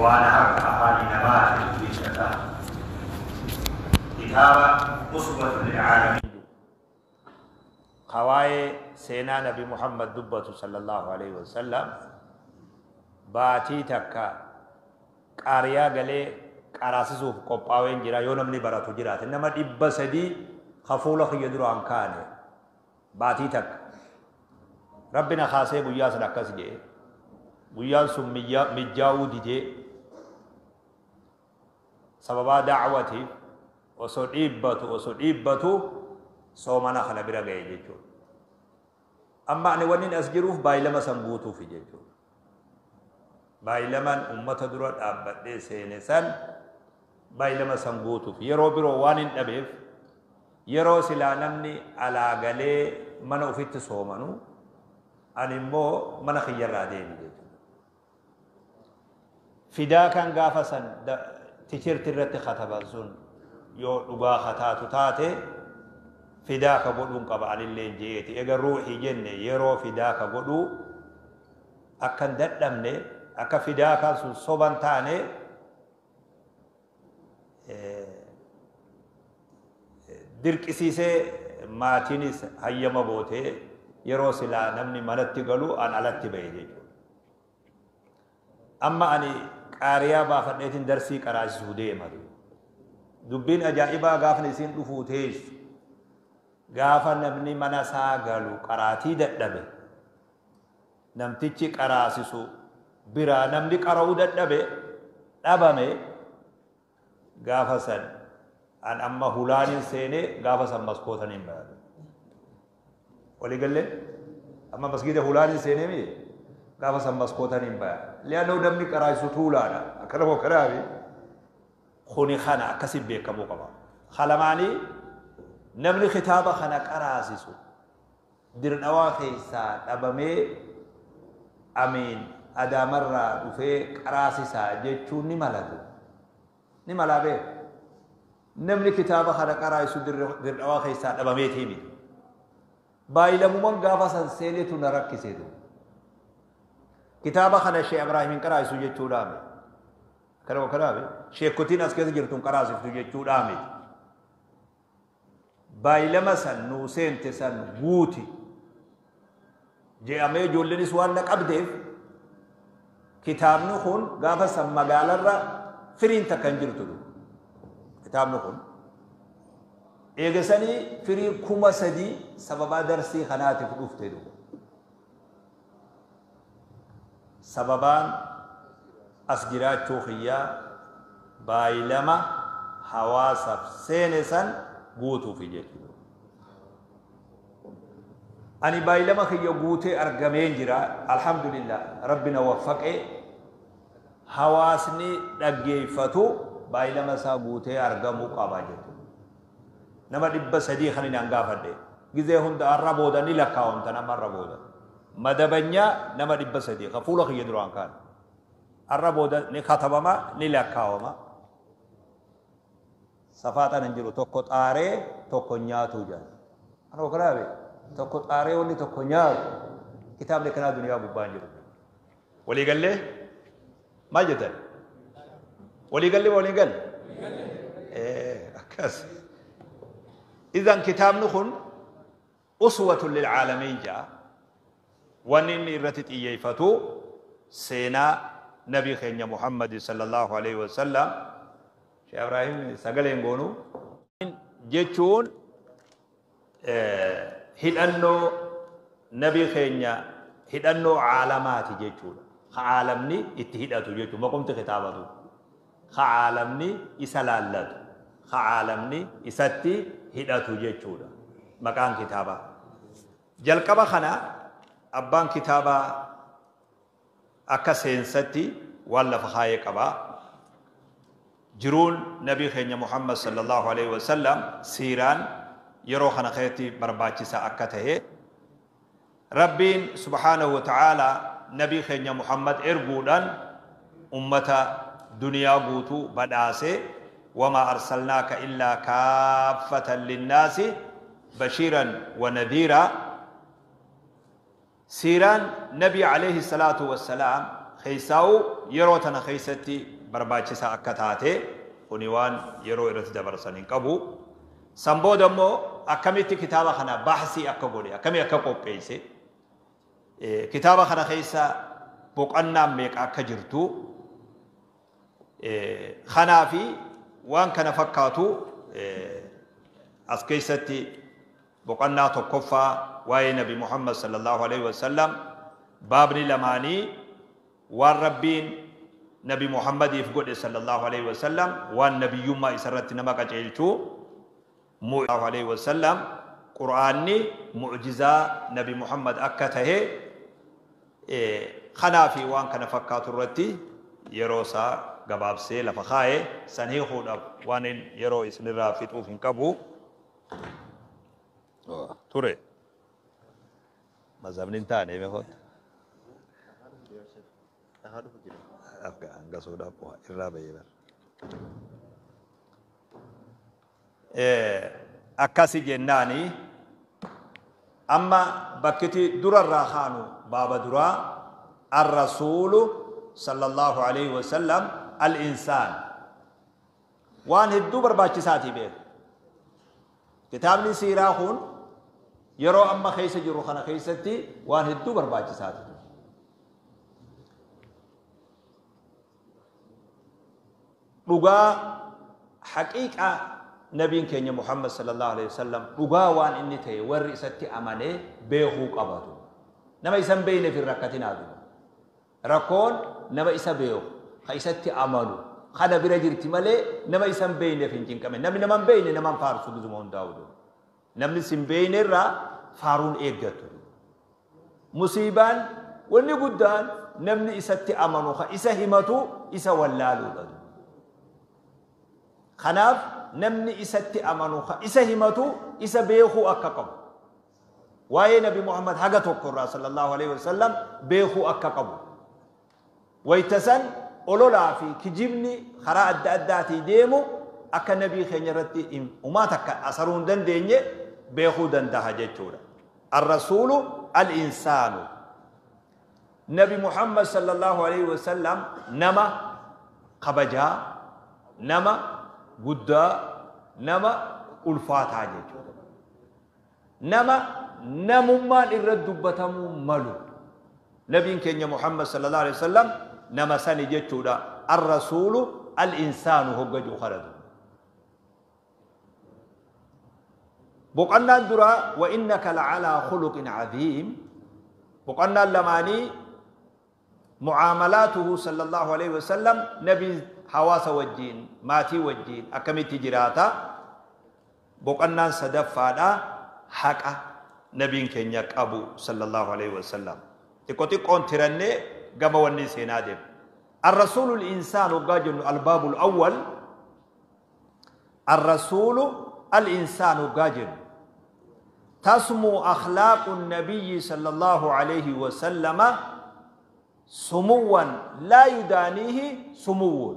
Waan harka afaanii namaati dubbisata. Kitaaba Uswatu lil'aalamiin ka waa'ee seenaa Nabi Muhammad dubbatu sallallahu alaihi wasallam baatii takka qaariyaa galee qaraasisuuf qophaaween jira. Yoo namni baratu jiraate, nama 300 ka fuula kiyya duraan kaane baatii takka Rabbi na kaasee guyyaa san akkas jedhe. Guyyaan sun mijjaa'uu didee sababaa da'watiif osoo dhiibbatu osoo dhiibbatu soomana kana bira ga'e jechuudha. Amma ani wannin as jiruuf baay'ilama san guutuufi jechuudha. Baay'ilaman ummata dura dhaabbadhee seene san baay'ilama san guutuuf yeroo biroo waan hin dhabeef, yeroo silaa namni alaa galee mana ofitti soomanu ani immoo mana kiyyarraa deemi jechuudha. Fidaa kan gaafa san tichirti irratti kataban sun yoo dhugaa kataatu taate fidaa ka godhuun qaba anilleen je'eeti. Ega ruuhii jenne yeroo fidaa ka godhuu akka hin dadhabne, akka fidaa kan sun soban taane dirqisiisee maatiinis hayyama gootee yeroo silaa namni manatti galu an alatti ba'e jechuudha. Amma ani qaariyaa baafadheetiin darsii qaraasisuu deema. Dubbiin ajaa'ibaa gaafni isiin dhufuu teessu, gaafa namni mana isaa galu qaraatii dadhabe, namtichi qaraasisu biraa namni qara'uu dadhabe dhabame, gaafa san an amma hulaanin seenee gaafa san maskootaniin bayadu. Walii gallee amma masgiida hulaanin seenee mi gaafa san maskootaniin baya. Li'annoo namni qaraasisu tuulaadha. Akkana moo kanaafi kuni kana akkasi beekamuu qaba. Kalamaanii namni kitaaba kana qaraasisu Dirdhawaa keessaa dhabamee Amiin Adaamarraa dhufee qaraasisaa jechuun ni malatu. Ni malaa bee. Namni kitaaba kana qaraasisu Dirdhawaa keessaa dhabameetii miti. Baay'ilamuman gaafa san seenetu na rakkiseetu. Kitaaba kana Sheekh Ibraahim hin qaraasisu jechuudhaa miti. Kana kanaaf sheekotiin as keessa jirtu hin qaraasiftu jechuudhaa miti. Baay'ilama san nuu seente san guuti je'amee ijoollenis waan na qabdeef, kitaabni kun gaafa san magaalarra firiin takka hin jirtu. Kitaabni kun eegasanii firii 3000 sababaa darsii kanaatiif dhufte duuba. Sababaan as jiraachuu kiyyaa baay'ilama hawaasaf seene san guutuufi jechuudha. Ani baay'ilama kiyya guutee argameen jira. Alhamdulillah, Rabbi na waffaqee hawaasni dhaggeeffatu baay'ilama isaa guutee argamuu qaba jechuudha. Nama 300 kan inni an gaafadhe. Gizee hunda har'a booda ni lakkaawamta nama har'a booda. Madabanyaa nama 300 kan fuula kiyya duraan kaan. Har'a booda ni katabama, ni lakkaawama. Safaaxaan hin jiru, tokko xaaree tokko nyaatu jedhan. Ana okalaabe tokko xaaree wanni tokko nyaatu kitaabni kanaa duniyaa gubbaa hin jiru. Walii gallee maal jettan? Walii gallee walii galle? Akkas. Idan kitaabni kun uswatun lil caalamiin jedha. Wanni inni irratti xiyyeeffatu seenaa nabii keenya Muhammad sallallahu alaihi wasallam. Sheekh Ibrahim sagaleen goonu jechuun hidhannoo nabii keenya, hidhannoo caalamaati jechuudha. Ka caalamni itti hidhatu jechuudha. Maqumti kitaabatu. Ka caalamni isa laallatu. Ka caalamni isatti hidhatu jechuudha. Maqaan kitaabaa. Jalqaba kana abbaan kitaabaa akka seensatti waan lafa kaayee qaba. Jiruun nabii keenya Muhammad sallallahu alaihi wasallam siiraan yeroo kana keessatti barbaachisaa akka ta'e, Rabbiin subhaanahu wa ta'ala nabii keenya Muhammad erguudhaan ummata duniyaa guutuu badhaase. Wamaa arsalnaaka illaa kaaffatan linnaasi bashiiran wa nadhiiraa. Siiraan nabii alayhi salaatu wassalaam Keessaa'u yeroo tana keessatti barbaachisaa akka taate kuni waan yeroo irratti dabarsan hin qabu. San booda immoo akkamitti kitaaba kana baasii akka godhe, akkamii akka qopheesse, kitaaba kana keessa boqonnaan meeqa akka jirtu, kanaa fi waan kana fakkaatu as keessatti boqonnaa tokkoffaa waa'ee Nabi Muhammad sallallahu alaihi wasallam, baabni lamaanii waan Rabbiin Nabi Muhammadiif godhe sallallahu alaihi wasallam, waan nabiyyummaa isarratti nama qajeelchuu sallallahu alaihi wasallam, Qur'aanni mu'jizaa Nabi Muhammad akka tahe, kanaa fi waan kana fakkaatu irratti yeroo isaa gabaabsee lafa kaa'e. San hiikuudhaaf waan yeroo isinirraa fixuuf hin qabu ture. Mazhabni hin taane meeqoota? Hangasuudhaaf irraa bahee bara. Akkasi jennaani amma bakkiti durarraa kaanu baaba duraa الرسول صلى الله عليه وسلم الإنسان waan hedduu barbaachisaati beeku. Kitaabni siiraa kun yeroo amma keessa jiru kana keessatti waan hedduu barbaachisaati. Dhugaa haqiiqaa nabiin keenya Muhammad sallallahu alaihi wasallam dhugaa waan inni ta'e warri isatti amanee beekuu qabatu. Nama isa hin beekneef hin rakkatinaa duuba. Rakkoon nama isa beeku, ka isatti amanu, kana bira jirti malee nama isa hin beekneef hin cinqamin. Namni nama hin beekne nama hin faarsu gizuma hundaa'u duuba. Namni si hin beekne irraa faaruun eeggattu. Musiibaan wanni guddaan namni isatti amanu, ka isa himatu isa wallaaluudha. Kanaaf namni isatti amanu, ka isa himatu isa beekuu akka qabu. Waa'ee Nabi Muhammad haga tokko irraa sallallahu alaihi wasallam beekuu akka qabu. Waytasan ololaa fi kijibni karaa adda addaatii deemu akka nabii keenya irratti umaa takka asaruu hin dandeenye beekuu danda'a jechuudha. الرسول الإنسان. Nabi Muhammad sallallahu alaihi wasallam nama kabajaa, nama guddaa, nama ulfaataa jechuudha. Nama namummaan irra dubbatamuu malu. Nabiin keenya Muhammad sallallahu alaihi wasallam nama sani jechuudha. الرسول الإنسان hoggajuu kadhatu. Boqonnaan duraa وإنك لعلى خلق عظيم. Boqonnaan lamaanii معاملاته صلى الله عليه وسلم, nabii hawaasa wajjiin, maatii wajjiin akkamitti jiraata. Boqonnaan sadaffaadha haqa nabiin keenya qabu sallallahu alaihi wasallam. Xiqqoo xiqqoon tirannee gama wanni seenaa deemu. الرسول الإنسان hoggaa jennu الباب الأول الرسول الإنسان hoggaa jennu تسمو أخلاق النبي صلى الله عليه وسلم سموا لا يدانيه سمو.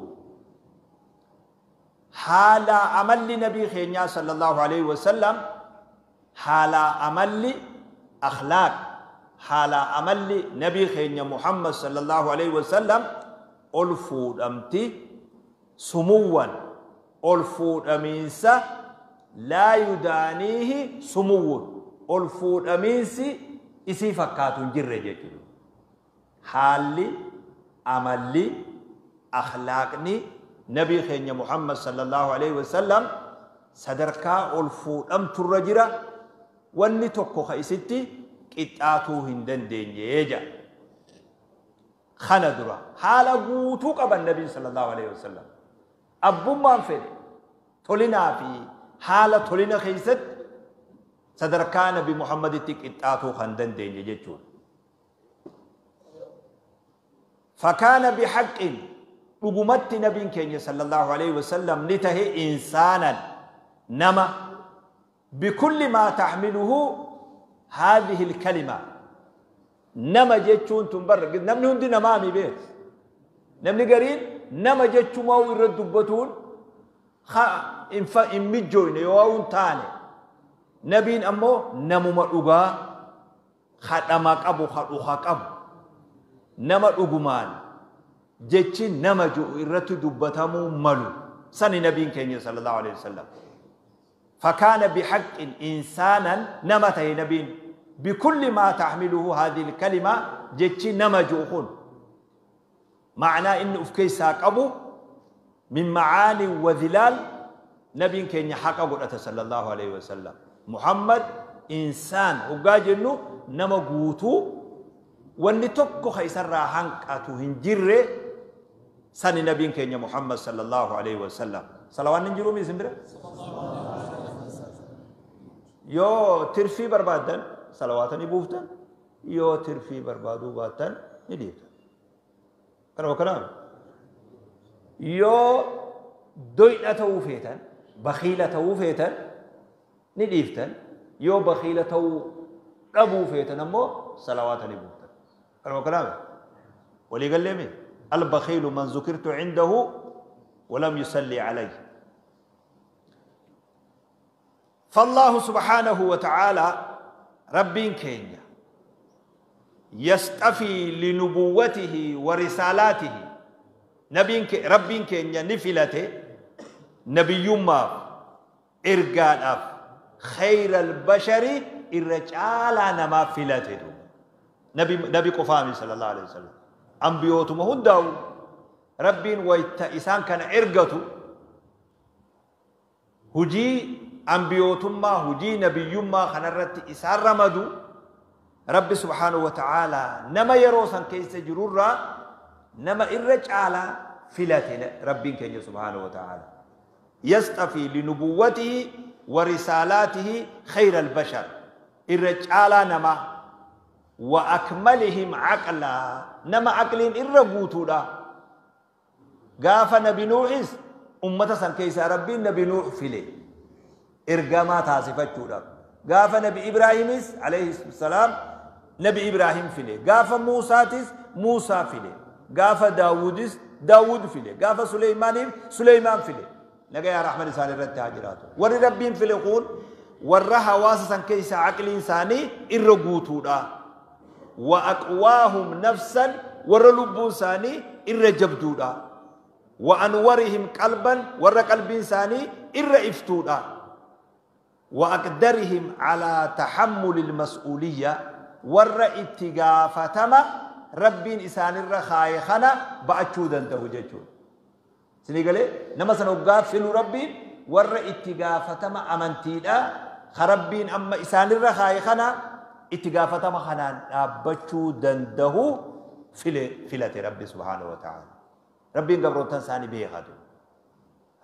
حال أمل نبي خينيا صلى الله عليه وسلم, حال أمل أخلاق, حال أمل نبي خينيا محمد صلى الله عليه وسلم ol fuudhamti سموا ol fuudhamiinsa لا يدانيه سمو ol fuudhamiinsi isii fakkaatu hin jirre jechuudha. Haalli amalli akhlaaqni nabii keenya Muhammad sallallahu alaihi wasallam sadarkaa ol fuudhamturra jira, wanni tokko ka isitti qixxaatuu hin dandeenye jedha. Kana dura haala guutuu qaban nabiin sallallahu alaihi wasallam. Abbummaan fedhe tolinaa fi haala tolina keessatti sadarkaa nabi Muhammaditti qixxaatuu kan dandeenye jechuudha. فكان بحق dhugumatti nabiin keenya sallallahu alaihi wasallam ni tahe إنسانا nama بكل ما تحمله هذه الكلمة. Nama jechuun tun bar namni hundi namaami beek. Namni gariin nama jechumaa irra dubbatuun hin mijjooyne yoo hin taane, nabiin ammoo namuma dhugaa kadhama qabu, kadhuka qabu, nama dhugumaan Jechi nama ji'u irratti dubbatamuu malu sani nabiin keenya sallallahu alaihi wasallam. فكان بحق إنسانا نمته نبين بكل ما تحمله هذه الكلمة جتشي نمجوخون معنى إن أفكي ساقبو من معاني وذلال نبين كين حقه صلى الله عليه وسلم. محمد إنسان وقاج إنه نمجوتو وأن خيسر هنك أتوهنجر سن نبين كين محمد صلى الله عليه وسلم. صلوات ننجرو مي سمبره يو ترفي بربادن صلواتني بوفتن يو ترفي بربادو باتن نديفتن كلام كلام يو دوينة وفيتن بخيلة وفيتن نديفتن يو بخيلة أبو فيتن أمو صلواتني بوفتن كلام كلام ولي قال لي البخيل من ذكرت عنده ولم يصلي عليه. فالله سبحانه وتعالى ربين كينيا يستفي لنبوته ورسالاته نبين ربين كينيا نفلته نبي ما إرقان أف خير البشر الرجال نما فلته نبي قفامي صلى الله عليه وسلم أنبيوتهم هنداو ربين ويتئسان كان إرقته هجي أنبيوتما هجي نبيما خنرت إسار رمدو رب سبحانه وتعالى نما يروسا كيس جرورا نما إرج على فلاتنا ربين كي سبحانه وتعالى يصطفي لنبوته ورسالاته خير البشر إرج على نما وأكملهم عقلا نما عقلين إرقوتو قاف نبي نوح أمة سن كيس ربين نبي نوح فلي إرقاما تاسفتشورا قاف نبي إبراهيم عليه السلام نبي إبراهيم فيلي قاف موسى موسى فيلي قاف داوود داوود فيلي قاف سليمان سليمان فيلي نجا يا رحمن إنسان الرد هاجراته ور ربين فيلي يقول ورها واسسا كيس عقل إنساني إرقوتورا وأقواهم نفسا ور لب إنساني إرجبدورا وأنورهم قلبا ور قلب إنساني إرئفتورا وأقدرهم على تحمل المسؤولية ور اتقافتما ربين إسان الرخاي خنا بأتشودا انتهو سنقالي نما سنوقاف فيلو ربين ور اتقافتما أمنتينا خربين أما إسان الرخاي خنا اتقافتما خنا بأتشودا انتهو فلة ربي سبحانه وتعالى. ربين قبرون تنساني بيخاتو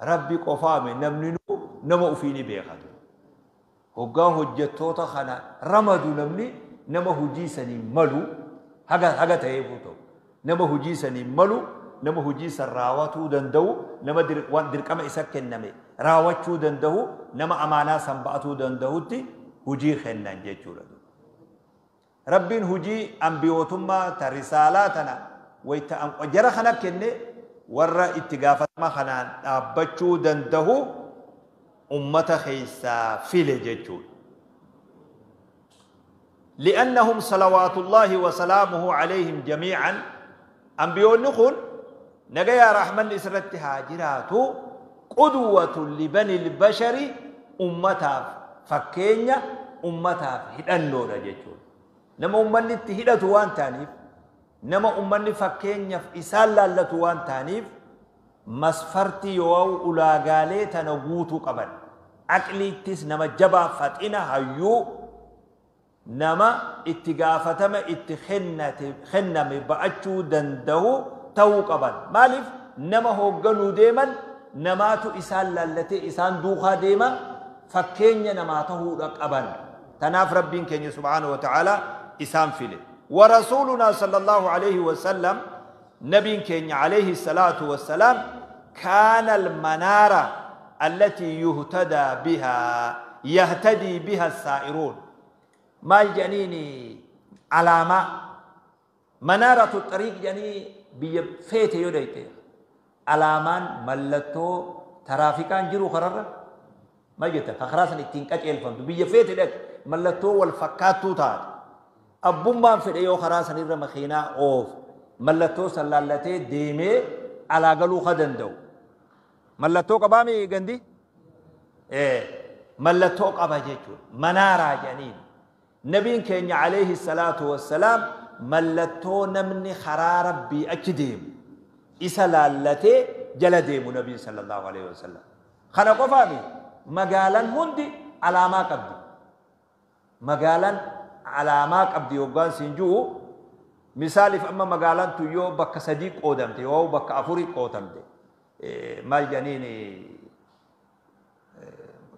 ربي قفامي نمنو نما أفيني بيخاتو هجا هجتوتا خنا رمدو نمني نما هجيسني ملو هجا هجا تهيبوتو نما هجيسني ملو نما هجيس الراواتو دندو نما دركما إسكن نمي راواتو دندو نما أمانا سنباتو دندوتي هجي خنان جيتشولدو ربين هجي أنبيوتما ترسالاتنا ويتا جرى خنا كني ورا اتقافة ما خنان أبتشو دندهو أمة خيسا فيلي جيتشول لأنهم صلوات الله وسلامه عليهم جميعا أنبيون نخون نجا يا رحمن إسرت هاجراتو قدوة لبني البشر أمتها فكينيا أمتها هدنو جيتشول نما أمني تهدتو وان تانيف نما أمني فكينيا في إسالة لتوان تانيف مسفرتي يواو أولاغالي تنغوتو قبل عقلي تس نما جبا فتئنا هيو نما اتقافتما اتخنم بأجو دندهو تو قبل مالف نما هو قنو ديما نماتو إسالة التي إسان دوخا ديما فكينيا نماته قبل تناف ربين كيني سبحانه وتعالى إسان فيلي. ورسولنا صلى الله عليه وسلم نبي كين عليه الصلاة والسلام كان المنارة التي يهتدى بها يهتدي بها السائرون ما الجنيني علامة منارة الطريق جني بيفيت يديته علامان ملتو ترافيكان جرو خرر ما جت فخراسن التنكاج الفم بيفيت لك ملتو والفكاتو تات أبوما في الأيو خراسن الرمخينا أوف Mallattoo san laallatee deemee alaa galuu ka danda'u. Mallattoo qabaami gandi? Mallattoo qaba jechuudha. Manaaraa jedhaniin. Nabiin keenya alayhi salaatu wassalaam mallattoo namni karaa Rabbii achi deemu isa laallatee jala deemu nabiin sallallahu alayhi wasallam. Kana qofaami, magaalaan hundi alaamaa qabdi. Magaalaan alaamaa qabdi yoggaan siin jiru, misaaliif amma magaalaan tun yoo bakka sadii qoodamte yoo bakka afurii qoodamte, maal jedhaniin,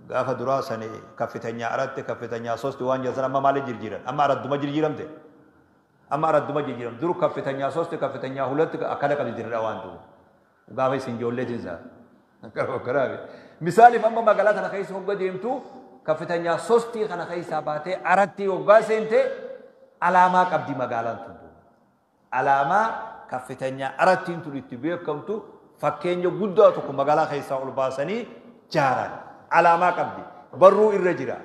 gaafa duraa sani kaffitanya aratti kaffitanya sosti waan jedhan, amma maali jirjiiran? Amma aradduma jirjiiramte, amma aradduma jirjiiramte. Dur kaffitanya sosti, kaffitanya hulatti akkana qabdi dirra waan tu'u gaafa isin ijoolleetiin isaa. Misaaliif amma magaalaa tana keessa hogga deemtu, kaffitanya sostii kana keessaa baatee aratti hoggaa seente, alaamaa qabdi magaalaan tun. Alaamaa kaffitanya arattiin tun itti beekamtu, fakkeenya guddaa tokko magaalaa keessaa ol baasanii jaaran. Alaamaa qabdi, barruu irra jira.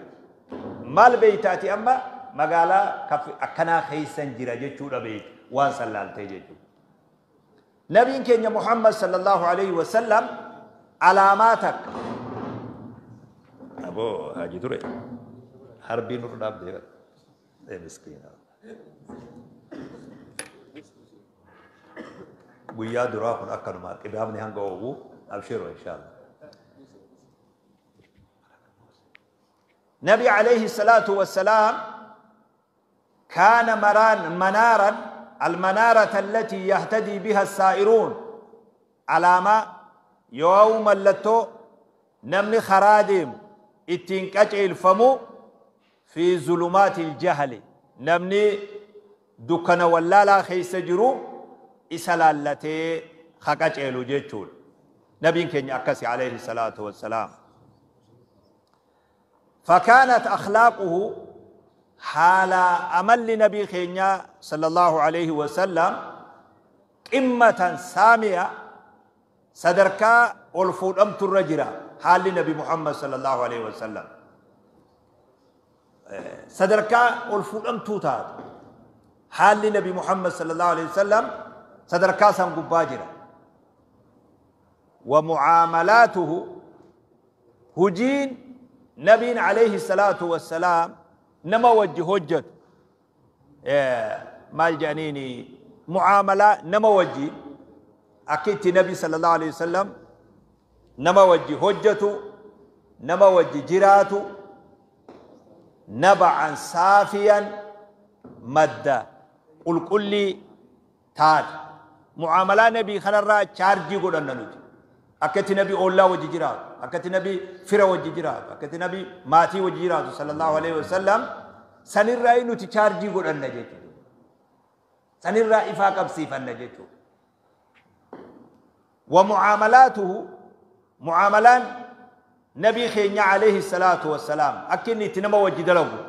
Maal beeytaati? Amma magaalaa akkanaa keessan jira jechuudha beeytu waan san laaltee jechuudha. Nabiin keenya Muhammad sallallahu alaihi wasallam alaamaa takka. Aboo haji ture harbii nurra dhaabdee miskiina. Guyyaa duraa kun akkanuma qibaabni hanga oowwu abshiru inshaallah. نبي عليه الصلاة والسلام كان مران منارا، المنارة التي يهتدي بها السائرون. علامة يوم اللتو نمني خرادم اتنكاج الفمو في ظلمات الجهل، نمني دكنا ولا لا خيس جرو إسلالتي خكاج إلو جيتشول. نبي كان أكسي عليه الصلاة والسلام. فكانت أخلاقه، حال أمل لنبي خينيا صلى الله عليه وسلم، قمة سامية، صدركا والفود أمت الرجرة. حال لنبي محمد صلى الله عليه وسلم صدركا والفود أمت تات. حال لنبي محمد صلى الله عليه وسلم صدركا سنقباجرة. ومعاملاته، هجين نبي عليه الصلاة والسلام نما وجه هجت مال جانيني معاملة نما وجه أكيد النبي صلى الله عليه وسلم نما وجه هجته، نما وجه جراته، نبعا صافيا مدة قل لي تات. معاملة نبي خلال تشارجي قدنا نوتي أكيد نبي أولا وجه جراته، أكيد نبي فرا وجه جراته، أكيد نبي ماتي وجه جراته صلى الله عليه وسلم. سنرأي نوتي تشارجي قدنا نجيتو، سنرأي إفاق بسيفا نجيتو. ومعاملاته، معاملان نبي خينيا عليه الصلاة والسلام أكني تنمى وجه دلوه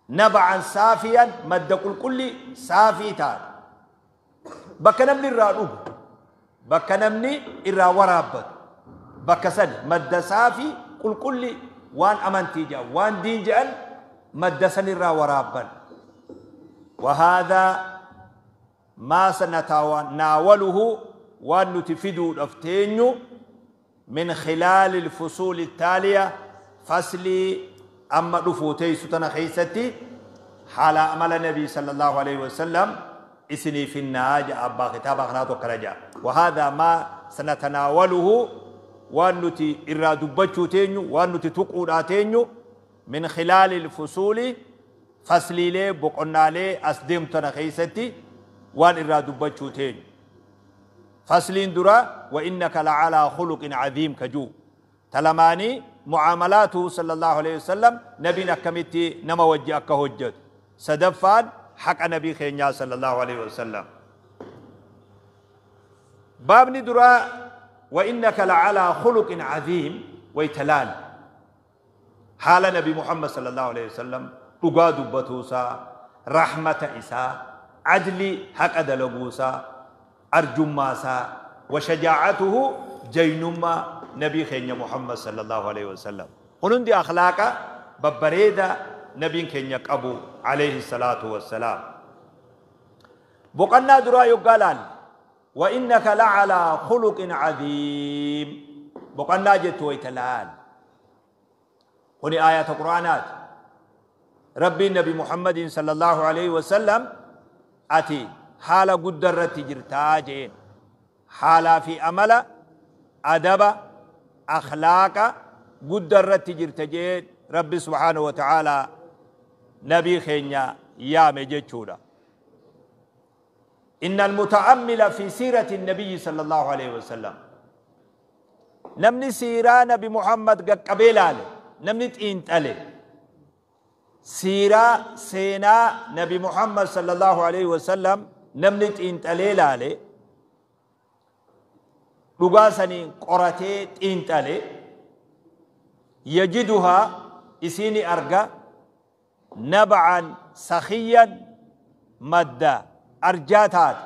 نبعا صافيا مد كل صافي تاد. بكنمني الرأوب، بكنمني الرا ورابط بكسن مد صافي كل وان أمانتي جا وان دين جان مد سن الرا ورابا. وهذا ما سنتناوله وان نتفيد افتينيو من خلال الفصول التالية. فصلي أما رفوتي ستنا خيستي حال أمل النبي صلى الله عليه وسلم إسني في الناج أبا كتاب أخناتو كرجا. وهذا ما سنتناوله وأنتي إرادو تينيو وأنتي تقود تينيو من خلال الفصول. فصلي لي بقنا لي أسدم تنخيستي وأن إرادو تينيو. فصلين درا وإنك لعلى خلق عظيم كجو تلماني معاملاته صلى الله عليه وسلم نبينا كمتي نما وجه أكهجت سدفان حق نبي خينيا صلى الله عليه وسلم. باب ندرا وإنك لعلى خلق عظيم ويتلال حال نبي محمد صلى الله عليه وسلم تقاد بتوسا رحمة إسا عدل حق دلقوسا أرجماسا وشجاعته جينما نبي خينيا محمد صلى الله عليه وسلم. هنندي أخلاقا ببريدة نبي كينيا أبو عليه الصلاة والسلام. Boqonnaa duraa yoggaa laal wa innaka lacalaa khuluqin cadiim boqonnaa jettu wayta laal kuni aayata qur'aanaati. Rabbiin Nabi Muhammadin sallallahu alaihi wasallam ati haala guddaa irratti jirtaa jeen, haalaa fi amala, adaba, akhlaaqa guddaa irratti jirta jeen Rabbi subhaanahu wa ta'aalaa nabii keenya yaame jechuudha. إن المتأمل في سيرة النبي صلى الله عليه وسلم نمني سيرة نبي محمد قبيلة نمني تئنتالي سيرة سينا نبي محمد صلى الله عليه وسلم نمني تئنتالي لالي لغاسني قرتي تئنتالي يجدها إسيني أرقى نبعا سخيا مدى أرجاتات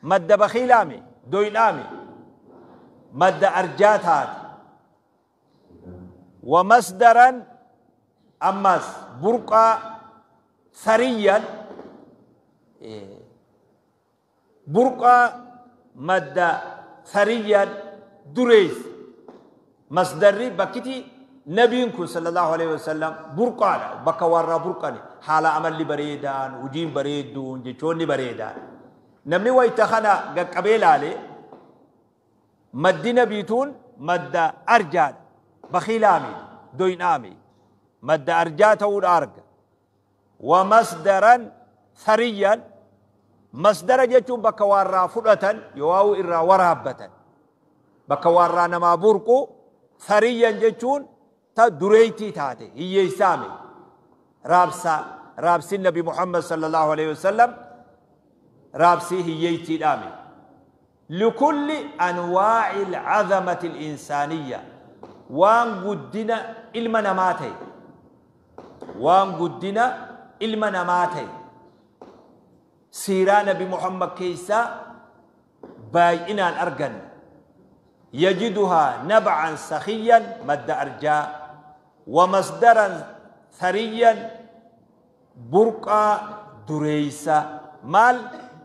مد بخيلامي دوينامي مد أرجاتات ومصدرا أمس برقا ثريا برقا مد ثريا دريس مصدري بكتي نبيكم صلى الله عليه وسلم برقا بكوارا برقاني حالا عمل بريدان وجين بريدون جيشوني بريدان نمني ويتخنا قبيل عليه مد نبيتون مد أرجال بخيلامي دوينامي مد أرجاته الأرج ومصدرا ثريا مصدر جيتون بكوارا فرة يواو إرا ورابة بكوارا نما برقو ثريا جيتون تدريتي تاتي هي سامي رابسا رابسي النبي محمد صلى الله عليه وسلم رابسي هي تامي لكل أنواع العظمة الإنسانية وان قدنا إلما نماتي وان قدنا إلما نماتي سيران نبي محمد كيسا باينا الأرجن يجدها نبعا سخيا مد أرجاء ومصدرا ثريا برقا دريسا مال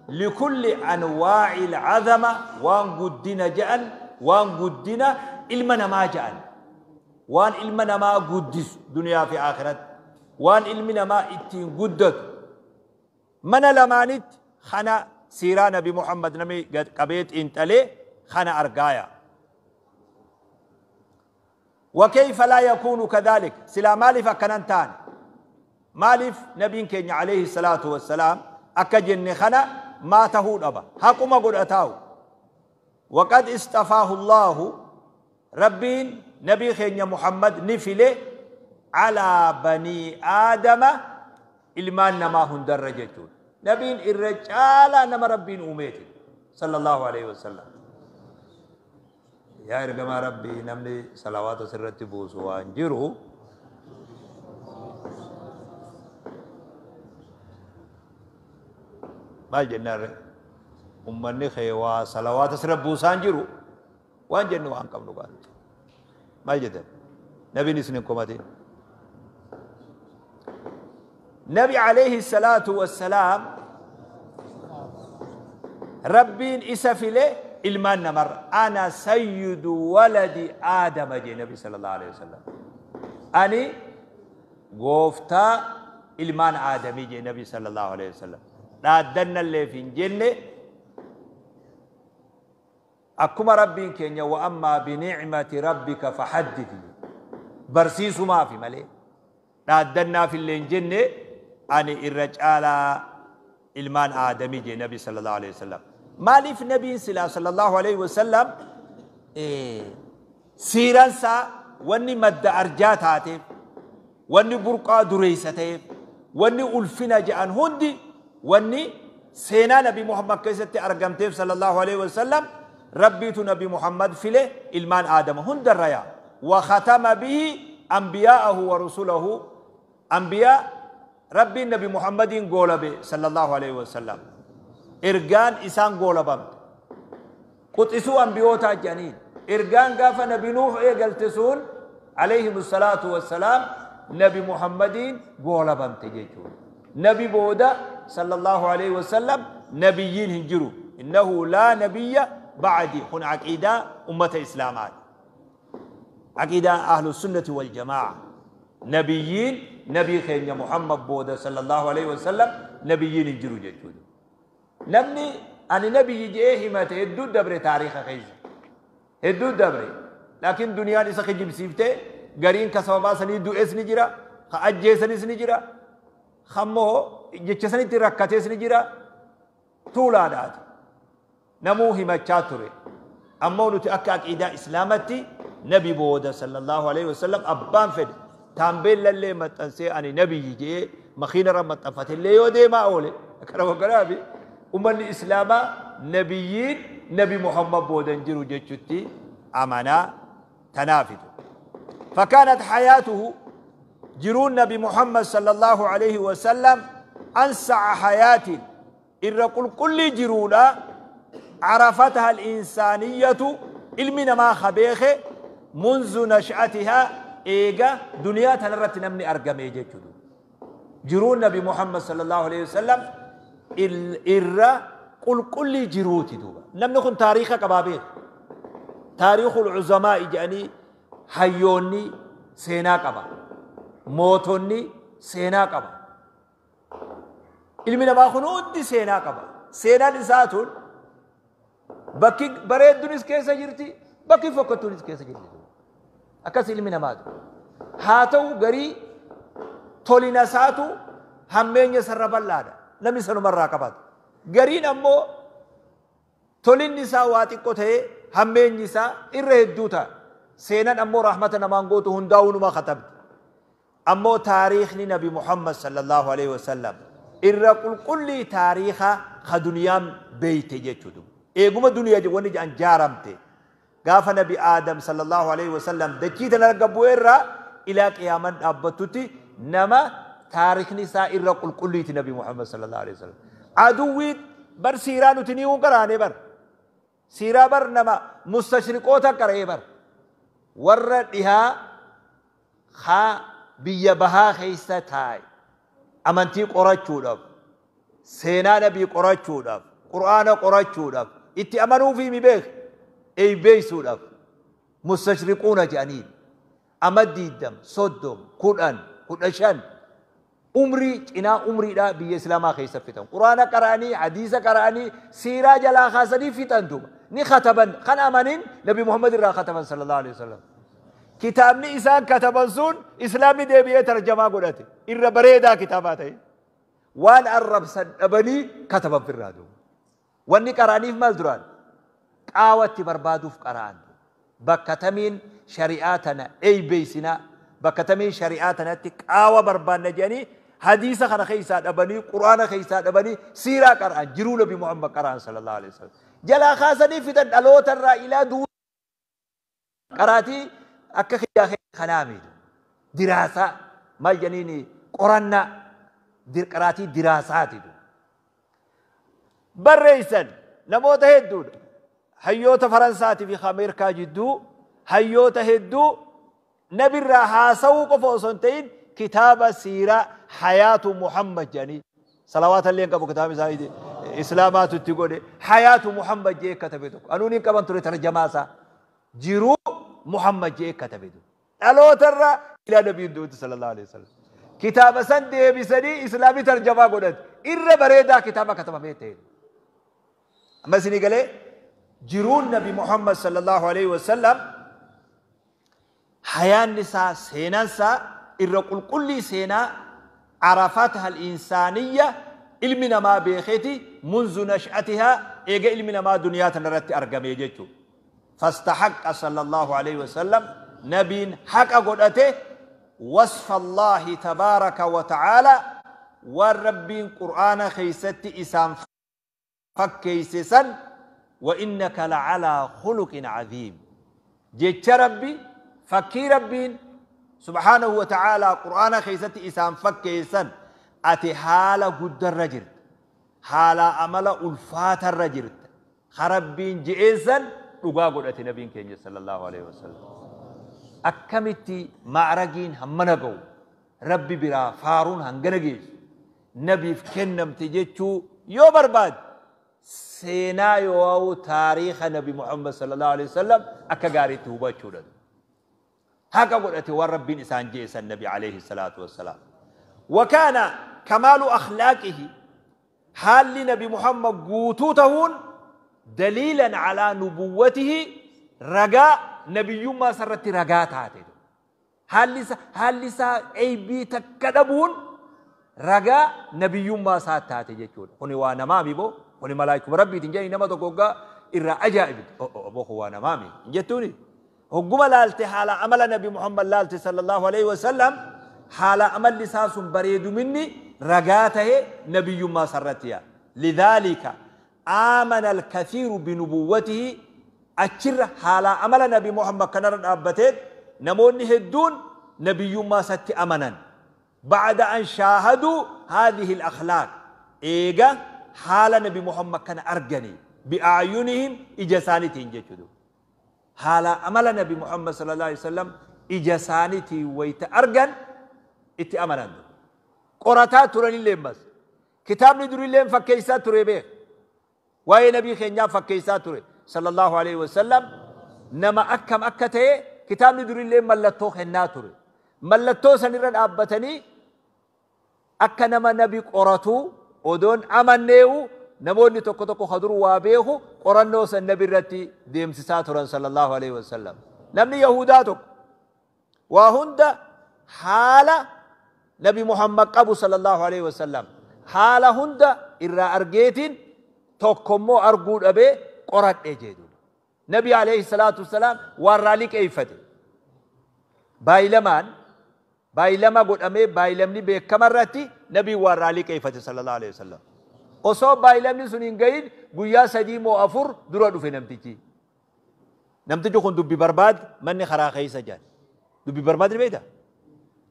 لكل أنواع العظمة وان قدنا جأن وان قدنا إلمنا ما جأن وان إلمنا ما قدس دنيا في آخرة وان إلمنا ما اتين قدت من لمانت خنا سيران بمحمد نمي قد قبيت انت ليه خنا أرقايا. وكيف لا يكون كذلك سلا مالف كننتان مالف نبي كين عليه الصلاة والسلام أكجن خنا ما تهود أبا حكما قد أتاو وقد استفاه الله ربين نبي خين محمد نفله على بني آدم إلمان نما هندرجتون نبين الرجال نما ربين أميتي صلى الله عليه وسلم. يا إرجما ربي نمني صلوات سرتي بوسو وانجرو ما جنر أمني خيوا صلوات سر بوسان جرو وان جنو عن كم نقال ما جدر نبي نسنين كماتي نبي عليه الصلاة والسلام ربين إسفله إلمان نمر أنا سيد ولد آدم جي نبي صلى الله عليه وسلم أني غوفتا إلمان آدمي جي نبي صلى الله عليه وسلم لا دنا اللي في الجنة أكما ربي كينيا وأما بنعمة ربك فحدث برسيس ما في ملي لا دنا في اللي الجنة أني الرجال إلمان آدمي جي نبي صلى الله عليه وسلم مالف نبي صلى الله عليه وسلم سيرانسا وني مد أرجات هاتف وني برقا دريستيف وني ألفنا جأن هندي وني سينا نبي محمد كيستي أرقمتيف صلى الله عليه وسلم ربيت نبي محمد فيله إلمان آدم هند الريا وختم به أنبياءه ورسله أنبياء ربي النبي محمد قول به صلى الله عليه وسلم إرجان إسان قول بام قد إسو أنبيوتا جانين إرجان قاف نبي نوح إيقلتسون عليهم الصلاة والسلام نبي محمد قول بام تجيجون نبي بودا sallallahu alaihi wasallam nabiyyiin hin jiru. Innahu laa nabiyya ba'di, kun aqiidaa ummata islaamaati, aqiidaa ahlu sunnati wal jamaa. Nabiyyiin nabii keenya Muhammad booda sallallahu alaihi wasallam nabiyyiin hin jiru jechuudha. Namni ani nabiyyi je'ee himate hedduu dabre taariika keessa, hedduu dabre, laakiin duniyaan isa kijibsiiftee gariin ka sababaa sanii du'es ni jira, ka ajjeesanis ni jira, kammoo jecha sanitti rakkatees ni jira. Tuulaadhaati namuu himachaa ture. Ammoo nuti akka aqiidaa islaamatti nabi booda sallallahu alaihi wasallam abbaan fedhe taambeellallee maxxansee ani nabiyyi je'ee makiinarra maxxanfatellee yoo deemaa oole, akkana wakkanaafi ummanni islaamaa nabiyyiin nabi Muhammad booda hin jiru jechutti amanaa tanaafitu. فكانت حياته، jiruun nabi Muhammad sallallahu alaihi wasallam، أنسع حياة، irra qulqullii jiruudha، عرفتها الإنسانية، ilmi namaa kabeeke، منذ نشأتها، eega duniyaa tanarratti namni argame jechuudha. Jiruun nabi Muhammad sallallahu alaihi wasallam irra qulqullii jiruuti duuba. Namni kun taariika qabaa beeku. Taariikul cuzamaa'i jedhanii hayyoonni seenaa qaba. Mootonni seenaa qaba. Ilmi namaa kun hundi seenaa qaba. Seenaan isaa tun bakki bareedduunis keessa jirti, bakki fokkattuunis keessa jirti. Akkas ilmi namaatu. Haa ta'u, garii tolina isaatu hammeenya sarra bal'aadha. Namni sanumarraa qabata. Gariin ammoo tolinni isaa waa xiqqoo ta'ee hammeenyi isaa irra hedduu ta'a. Seenaan ammoo rahmata namaan gootu, hundaa'uu numa katabdi. Ammoo taariikhni nabi Muhammad sallallahu alaihi wasallam irra qulqullii taariikha ka duniyaan beeyte jechuudha. Eeguma duniyaa wanni jedhan jaaramte. Gaafa nabi Aadam sallallahu alaihi wasallam dachii tana gabbu'e irraa ilaa qiyaaman dhaabbattutti nama taarikhni isaa irra qulqulliiti nabi Muhammad sallallahu alaihi wasallam. Aduwwii bar siiraa nuti ni qaraane bar. Siiraa bar nama mustashriqoota qara'ee bar. Warra dhihaa haa biyya bahaa keessa taa'e amantii qorachuudhaaf, seenaa nabii qorachuudhaaf, qur'aana qorachuudhaaf, itti amanuufii mi beek eeybeeysuudhaaf mustashriquuna jedhaniin ama 20, 30, 10, 15 umrii cinaa umriidha biyya islaamaa keessa fixan. Qur'aana qara'anii, hadiisa qara'anii, siiraa jalaa kaasanii fixan duuba. Ni kataban, kan amanin nabi Muhammad irraa kataban sallallahu alaihi wasallam. Kitaabni isaan kataban sun islaamni deebi'ee tarjamaa godhate. Irra bareedaa kitaabaa ta'e. Waan arrabsan dhabanii kataban firraa duuba. Wanni qara'aniif maal duraan? Qaawatti barbaaduuf qara'an. Bakka tamiin shari'aa tana eeybeeysinaa, bakka tamiin shari'aa tanatti qaawa barbaanna jedhanii hadiisa kana keessaa dhabanii, qur'aana keessaa dhabanii, siiraa qara'an, jiruu nabi Muhammad qara'an sallallahu alaihi wasallam. Jalaa kaasanii fitan dhaloota irraa ilaa duu qaraatii akka kiyyaa kanaa miidhu. Diraasaa maal jedhaniini, qorannaa qaraatii diraasaati. Barreessan namoota hedduudha. Hayyoota Faransaatii fi Ameerikaa jidduu hayyoota hedduu nabirraa haasawuu qofa osoo hin ta'in kitaaba siiraa Hayaatu Muhammad jedhanii, salawaata illee hin qabu, kitaaba isaa islaamaatu itti godhe, Hayaatu Muhammad jedhee katabe tokko. Anuun hin qaban ture tarjamaa isaa. Jiruu Muhammad jedhee katabe tokko. Dhalootarraa ilaa nabiin du'utti sallallahu alaihi wasallam. Kitaaba san deebisanii islaamii tarjamaa godhate. Irra bareedaa kitaaba katabamee ta'e. Amma isinii galee, jiruun nabi Muhammad sallallahu alaihi wasallam, hayaanni isaa, seenaan isaa irra qulqullii seenaa عرفتها الإنسانية، ilmi namaa beekeeti، منذ نشأتها، eega ilmi namaa duniyaa tanarratti argame jechuudha. فاستحق صلى الله عليه وسلم، nabiin haqa godhate، وصف الله تبارك وتعالى، والربين قرآن خيستي إسان فكيسسن، وإنك لعلى خلق عظيم. جيتش ربي فكي ربين سبحانه وتعالى قرآن خيستي إسان فكيسن، أتي حالة قد الرجل، حالة أمل ألفات الرجل خربين جئسن dhugaa godhate nabiin keenya sallallahu alaihi wasallam. Akkamitti ma'ragiin hammana ga'u, rabbi biraa faaruun hangana geessu? Nabiif kennamte jechuu yoo barbaade seenaa yoo taariikha Nabi Muhammad sallallahu alaihi wasallam akka gaariitti hubachuudha. Haqa godhate waan Rabbiin isaan jeesan Nabi alayhi salaatu wassalaam. Wakaana kamaalu akhlaaqihi, haalli Nabi Muhammad guutuu tahuun, daliilan calaa nubuwwatihi, ragaa nabiyyummaa isarratti ragaa taate. Haalli isaa eybii takka dhabuun ragaa nabiyyummaa isaa taate jechuudha. Kuni waa namaami boo, kuni malaayikuma Rabbiitiin jedhanii nama tokko hoggaa irraa ajaa'ibte. Obbo kun waa namaami hin jettuuni. Hogguma laalte haala amala Nabi Muhammad laalte sallallahu alaihi wasallam, haala amalli isaa sun bareeduminni ragaa tahe nabiyyummaa isarratti yaa. Lidhaalika aamana alkathiiru binubuwwatihi, achirra haala amala Nabi Muhammad kanarra dhaabbateet namoonni hedduun nabiyyummaa isatti amanan. Ba'da an shaahaduu haadhihi al-akhlaaq, eega haala Nabi Muhammad kana arganii bi'aayunihim, ija isaaniitiin jechuudha. Haala amala Nabi Muhammad sallallahu alaihi wasallam ija isaaniitiin wayita argan itti amanan. Qorataa turanillee mas. Kitaabni durillee fakkeessaa ture beek. Waa'ee nabii keenyaa fakkeessaa ture sallallahu alaihi wasallam, nama akkam akka ta'e kitaabni durillee mallattoo kennaa ture. Mallattoo sanirra dhaabbatanii akka nama nabi qoratu odoon amanneewu namoonni tokko tokko kadur waa beeku qorannoo san nabi irratti deemsisaa turan sallallahu alaihi wasallam. Namni Yahudaa tokko waa hunda haala Nabi Muhammad qabu sallallahu alaihi wasallam haala hunda irraa argeetiin tokkommoo arguu dhabee qoradhe jedhu. Nabi alayhi salaatu wasalaam warraa liqeeffate. Baay'ilamaan baay'ilama godhamee baay'ilamni beekama irratti nabii warraa liqeeffate sallallahu alaihi wasallam. Osoo baay'ilamni sun hin gahin guyyaa 3 moo 4 dura dhufe namtichi. Namtichi kun dubbi barbaad manni karaa keessa jaan. Dubbi barbaad ni beektaa?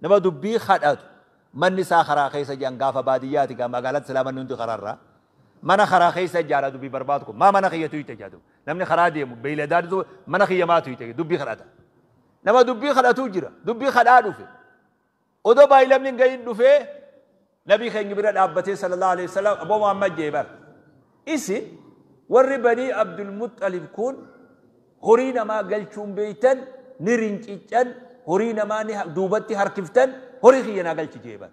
Nama dubbii kadhatu manni isaa karaa keessa jaan gaafa baadiyyaati gaa magaalatti silaa manni hundi karaarraa. Mana karaa keessa ijaara dubbii barbaadu kun maa mana kiyyatu hiite jedhu. Namni karaa deemu beeyladaan mana kiyya maatu hiite dubbii kadhata. Nama dubbii kadhatu jira, dubbii kadhaa dhufe. Odoo baay'ilamni hin gahin dhufee nabii keenya bira dhaabbatee sallallahu alaihi wasallam, aboo Muhammad jee bar. Isin warri Banii Abdul Muttalib kun horii namaa galchuun beeytan, ni rinciccan, horii namaa ni duubatti harkiftan, horii kiyya naa galchi jee bar.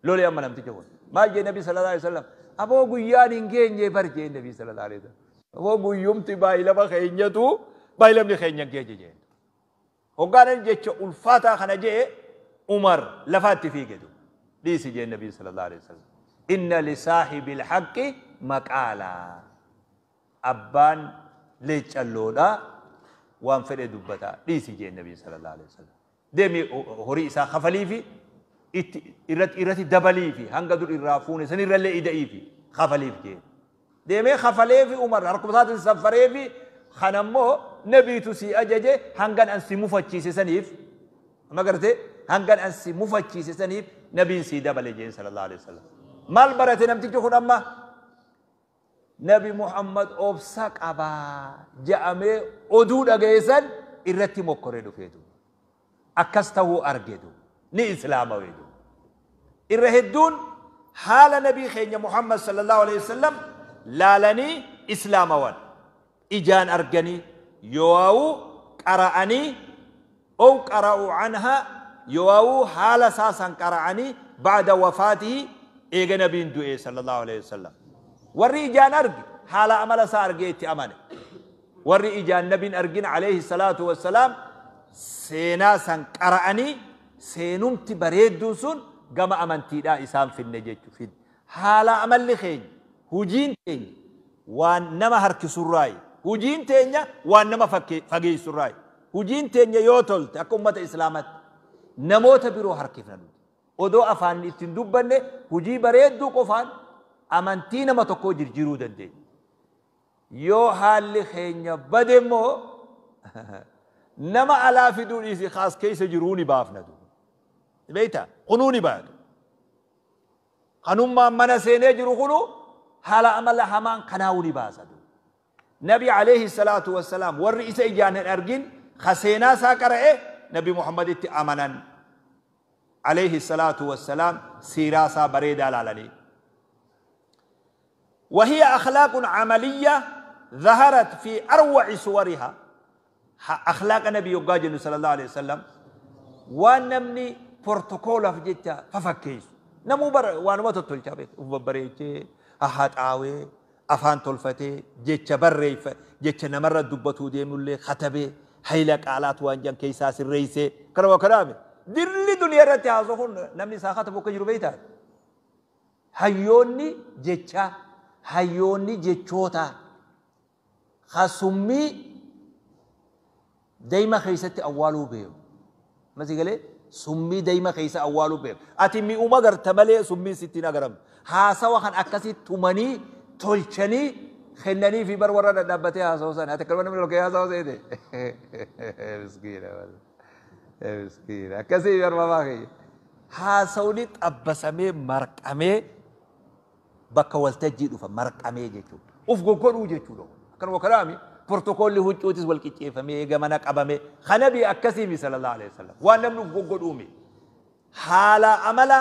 Lolee amma namtichi kun. Maal jee nabi sallallahu alaihi wasallam? Aboo guyyaan hin geenye bar jee nabi sallallahu alaihi wasallam. Aboo guyyumti baay'ilama keenyatu baay'ilamni keenya hin geenye jee. Hoggaanan jecha ulfaataa kana jee Umar lafaatti fiigetu. Dhiisi jee nabi sallallahu alaihi wasallam. Inna li saahibil haqqi maqaalaa. Abbaan leeccalloodha waan fedhe dubbata. Dhiisi jee nabi sallallahu alaihi wasallam. Deemi horii isaa kafalii fi itti irratti dabalii fi hanga dur irraa fuune sanirrallee ida'ii fi kafaliif jee. Deemee kafalee fi Umar harkuma isaatiin saffaree fi kanammoo nabiitu si ajaje hangan an si mufachiise saniif, amma gartee hangan an si mufachiise saniif nabiin si dabale jeen sallallahu alaihi wasallam. Maal barate namtichi kun amma? Nabi Muhammad obsa qabaa ja'amee oduu dhageessan irratti mokkoree dhufeetu. Akkas ta'uu argetu ni islaamaweetu. Irra hedduun haala nabii keenya Muhammad sallallahu alaihi wasallam laalanii islaamawan. Ijaan arganii yoo'uu qara'anii ow qara'uu anhaa yoo'uu haala isaa san qara'anii ba'da wafaatihi, eega nabiin du'e sallallahu alaihi wasallam. Warri ijaan arge haala amala isaa argee itti amane. Warri ijaan nabiin argin alayhi salaatu wassalaam seenaa san qara'anii seenumti bareedduun sun gama amantiidhaa isaan finne jechuudha. Haala amalli keenya, hujiin teenya waan nama harkisurraayi. Hujiin teenya waan nama fageessurraayi. Hujiin teenya yoo tolte akka ummata islaamatti namoota biroo harkifna nuti. Odoo afaan ittiin dubbanne hujii bareedduu qofaan amantii nama tokkoo jijjiiruu dandeenya. Yoo haalli keenya bade immoo nama alaa fiduu dhiisi kaas keessa jiruu ni baafna. Beektaa? Kunuu ni baatu. Kanummaan mana seenee jiru kunu haala amala hamaan kanaa'uu ni baasa. Nabi alayhi salaatu wassalaam warri isa ijaan hin argin ka seenaa isaa qara'e Nabi Muhammaditti amanan. عليه الصلاة والسلام سيراسا بريدا لالني. وهي أخلاق عملية ظهرت في أروع صورها. أخلاق النبي يقاجل صلى الله عليه وسلم ونمني بروتوكول في جتا ففكيس نمو بر وانا ما تطول شابك وبريتي أحد عاوي أفان تلفتي جت بريف جت نمر دبتو ديمو اللي خطبه حيلك آلات وانجان كيساس الرئيسي كروا كلامي درلي دنيا رتي هازون نمني ساخت بوك جربيتا هيوني جتا هيوني جتشوتا خصمي دايما خيستي أولو بيو ما زي سمي دايما خيسة أولو بيو أتمي أمغر تملي سمي 60 غرام هاسوا خان أكاسي تمني تولشني خلني في بر ورا دبتي هاسوا سنة أتكلم من لوكي هاسوا سيدي مسكينة مسكينة أكاسي بر ما خي هاسوني تبسمي مركمي بكوالتجي دفع مركمي جيتو أفقو كرو جيتو لو كانوا كلامي بروتوكول هو جوتس والكيف مي جمانك أبامي خنبي أكسي صلى الله عليه وسلم وأنا من قدومي حالة عمله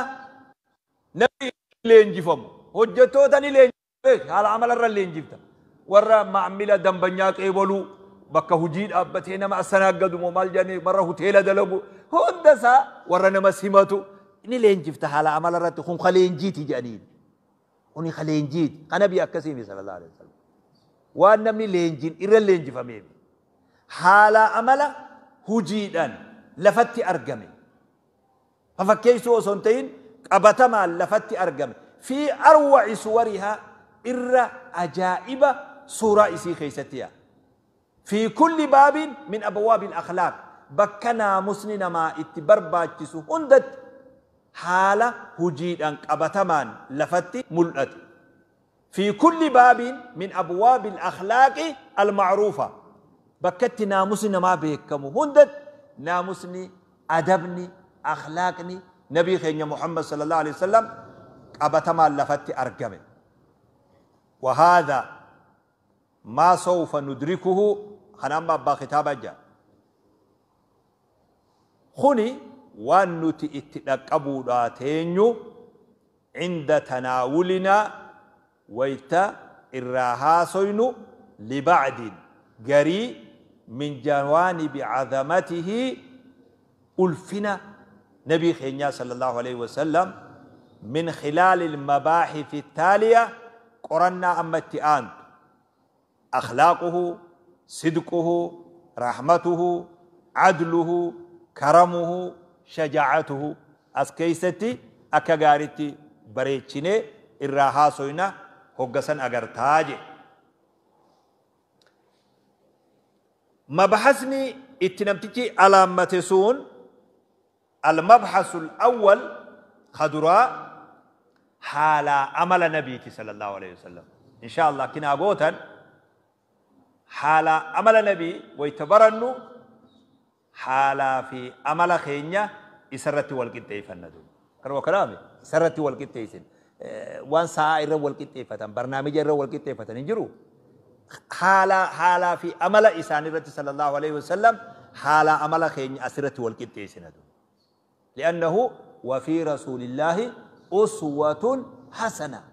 نبي لينجفهم هجتو تاني لينجف حالة عمله رل لينجفته ورا معملة دمبنياك إيبولو بكا هجيد أبتينا مع السنة قدمو مال جاني مرة هتيلا دلبو هندسة ورا نمسيماتو إني لينجفته حالة عمله رت خم خلينجيتي جانين وني خلينجيت خنبي أكسي صلى الله عليه وسلم وأنا من لينجين إير لينجي فميم حالة عمله هجيدان لفت أرجمي ففكيسو سنتين أبتما لفت أرجمي في أروع صورها إر عجائب صورة إسي خيستيا في كل باب من أبواب الأخلاق بكنا مسلنا ما اتبرباتسو هندت حالة هجيدان أبتما لفت ملأت في كل باب من أبواب الأخلاق المعروفة بكت ناموسنا ما بيكمو هندت ناموسني أدبني أخلاقني نبي خيرنا محمد صلى الله عليه وسلم أبتما لفت أرقمي. وهذا ما سوف ندركه خنام با خطابة جا خني وانوتي اتلقبو داتينيو عند تناولنا ويتا الرهاسين لبعد جري من جوانب عظمته ألفنا نبي خينا صلى الله عليه وسلم من خلال المباحث التالية قرنا أمتئان أخلاقه صدقه رحمته عدله كرمه شجاعته أسكيستي أكغارتي بريتشيني الرهاسين هقسن أجرتاج مبحثني اتنمتكي على متسون المبحث الأول خضراء حال عمل نبيك صلى الله عليه وسلم إن شاء الله كنا قوتا حال عمل نبي ويتبرنو حال في عمل خينيا إسرتي والقتي فندو كانوا كلامي إسرتي والقتي سن وان ساعة إرى والقتي برنامج إرى والقتي فتن انجرو حالة في عمل إسان صلى الله عليه وسلم حالة عمل خينيا أسرتي والقتي سندو لأنه وفي رسول الله أسوة حسنة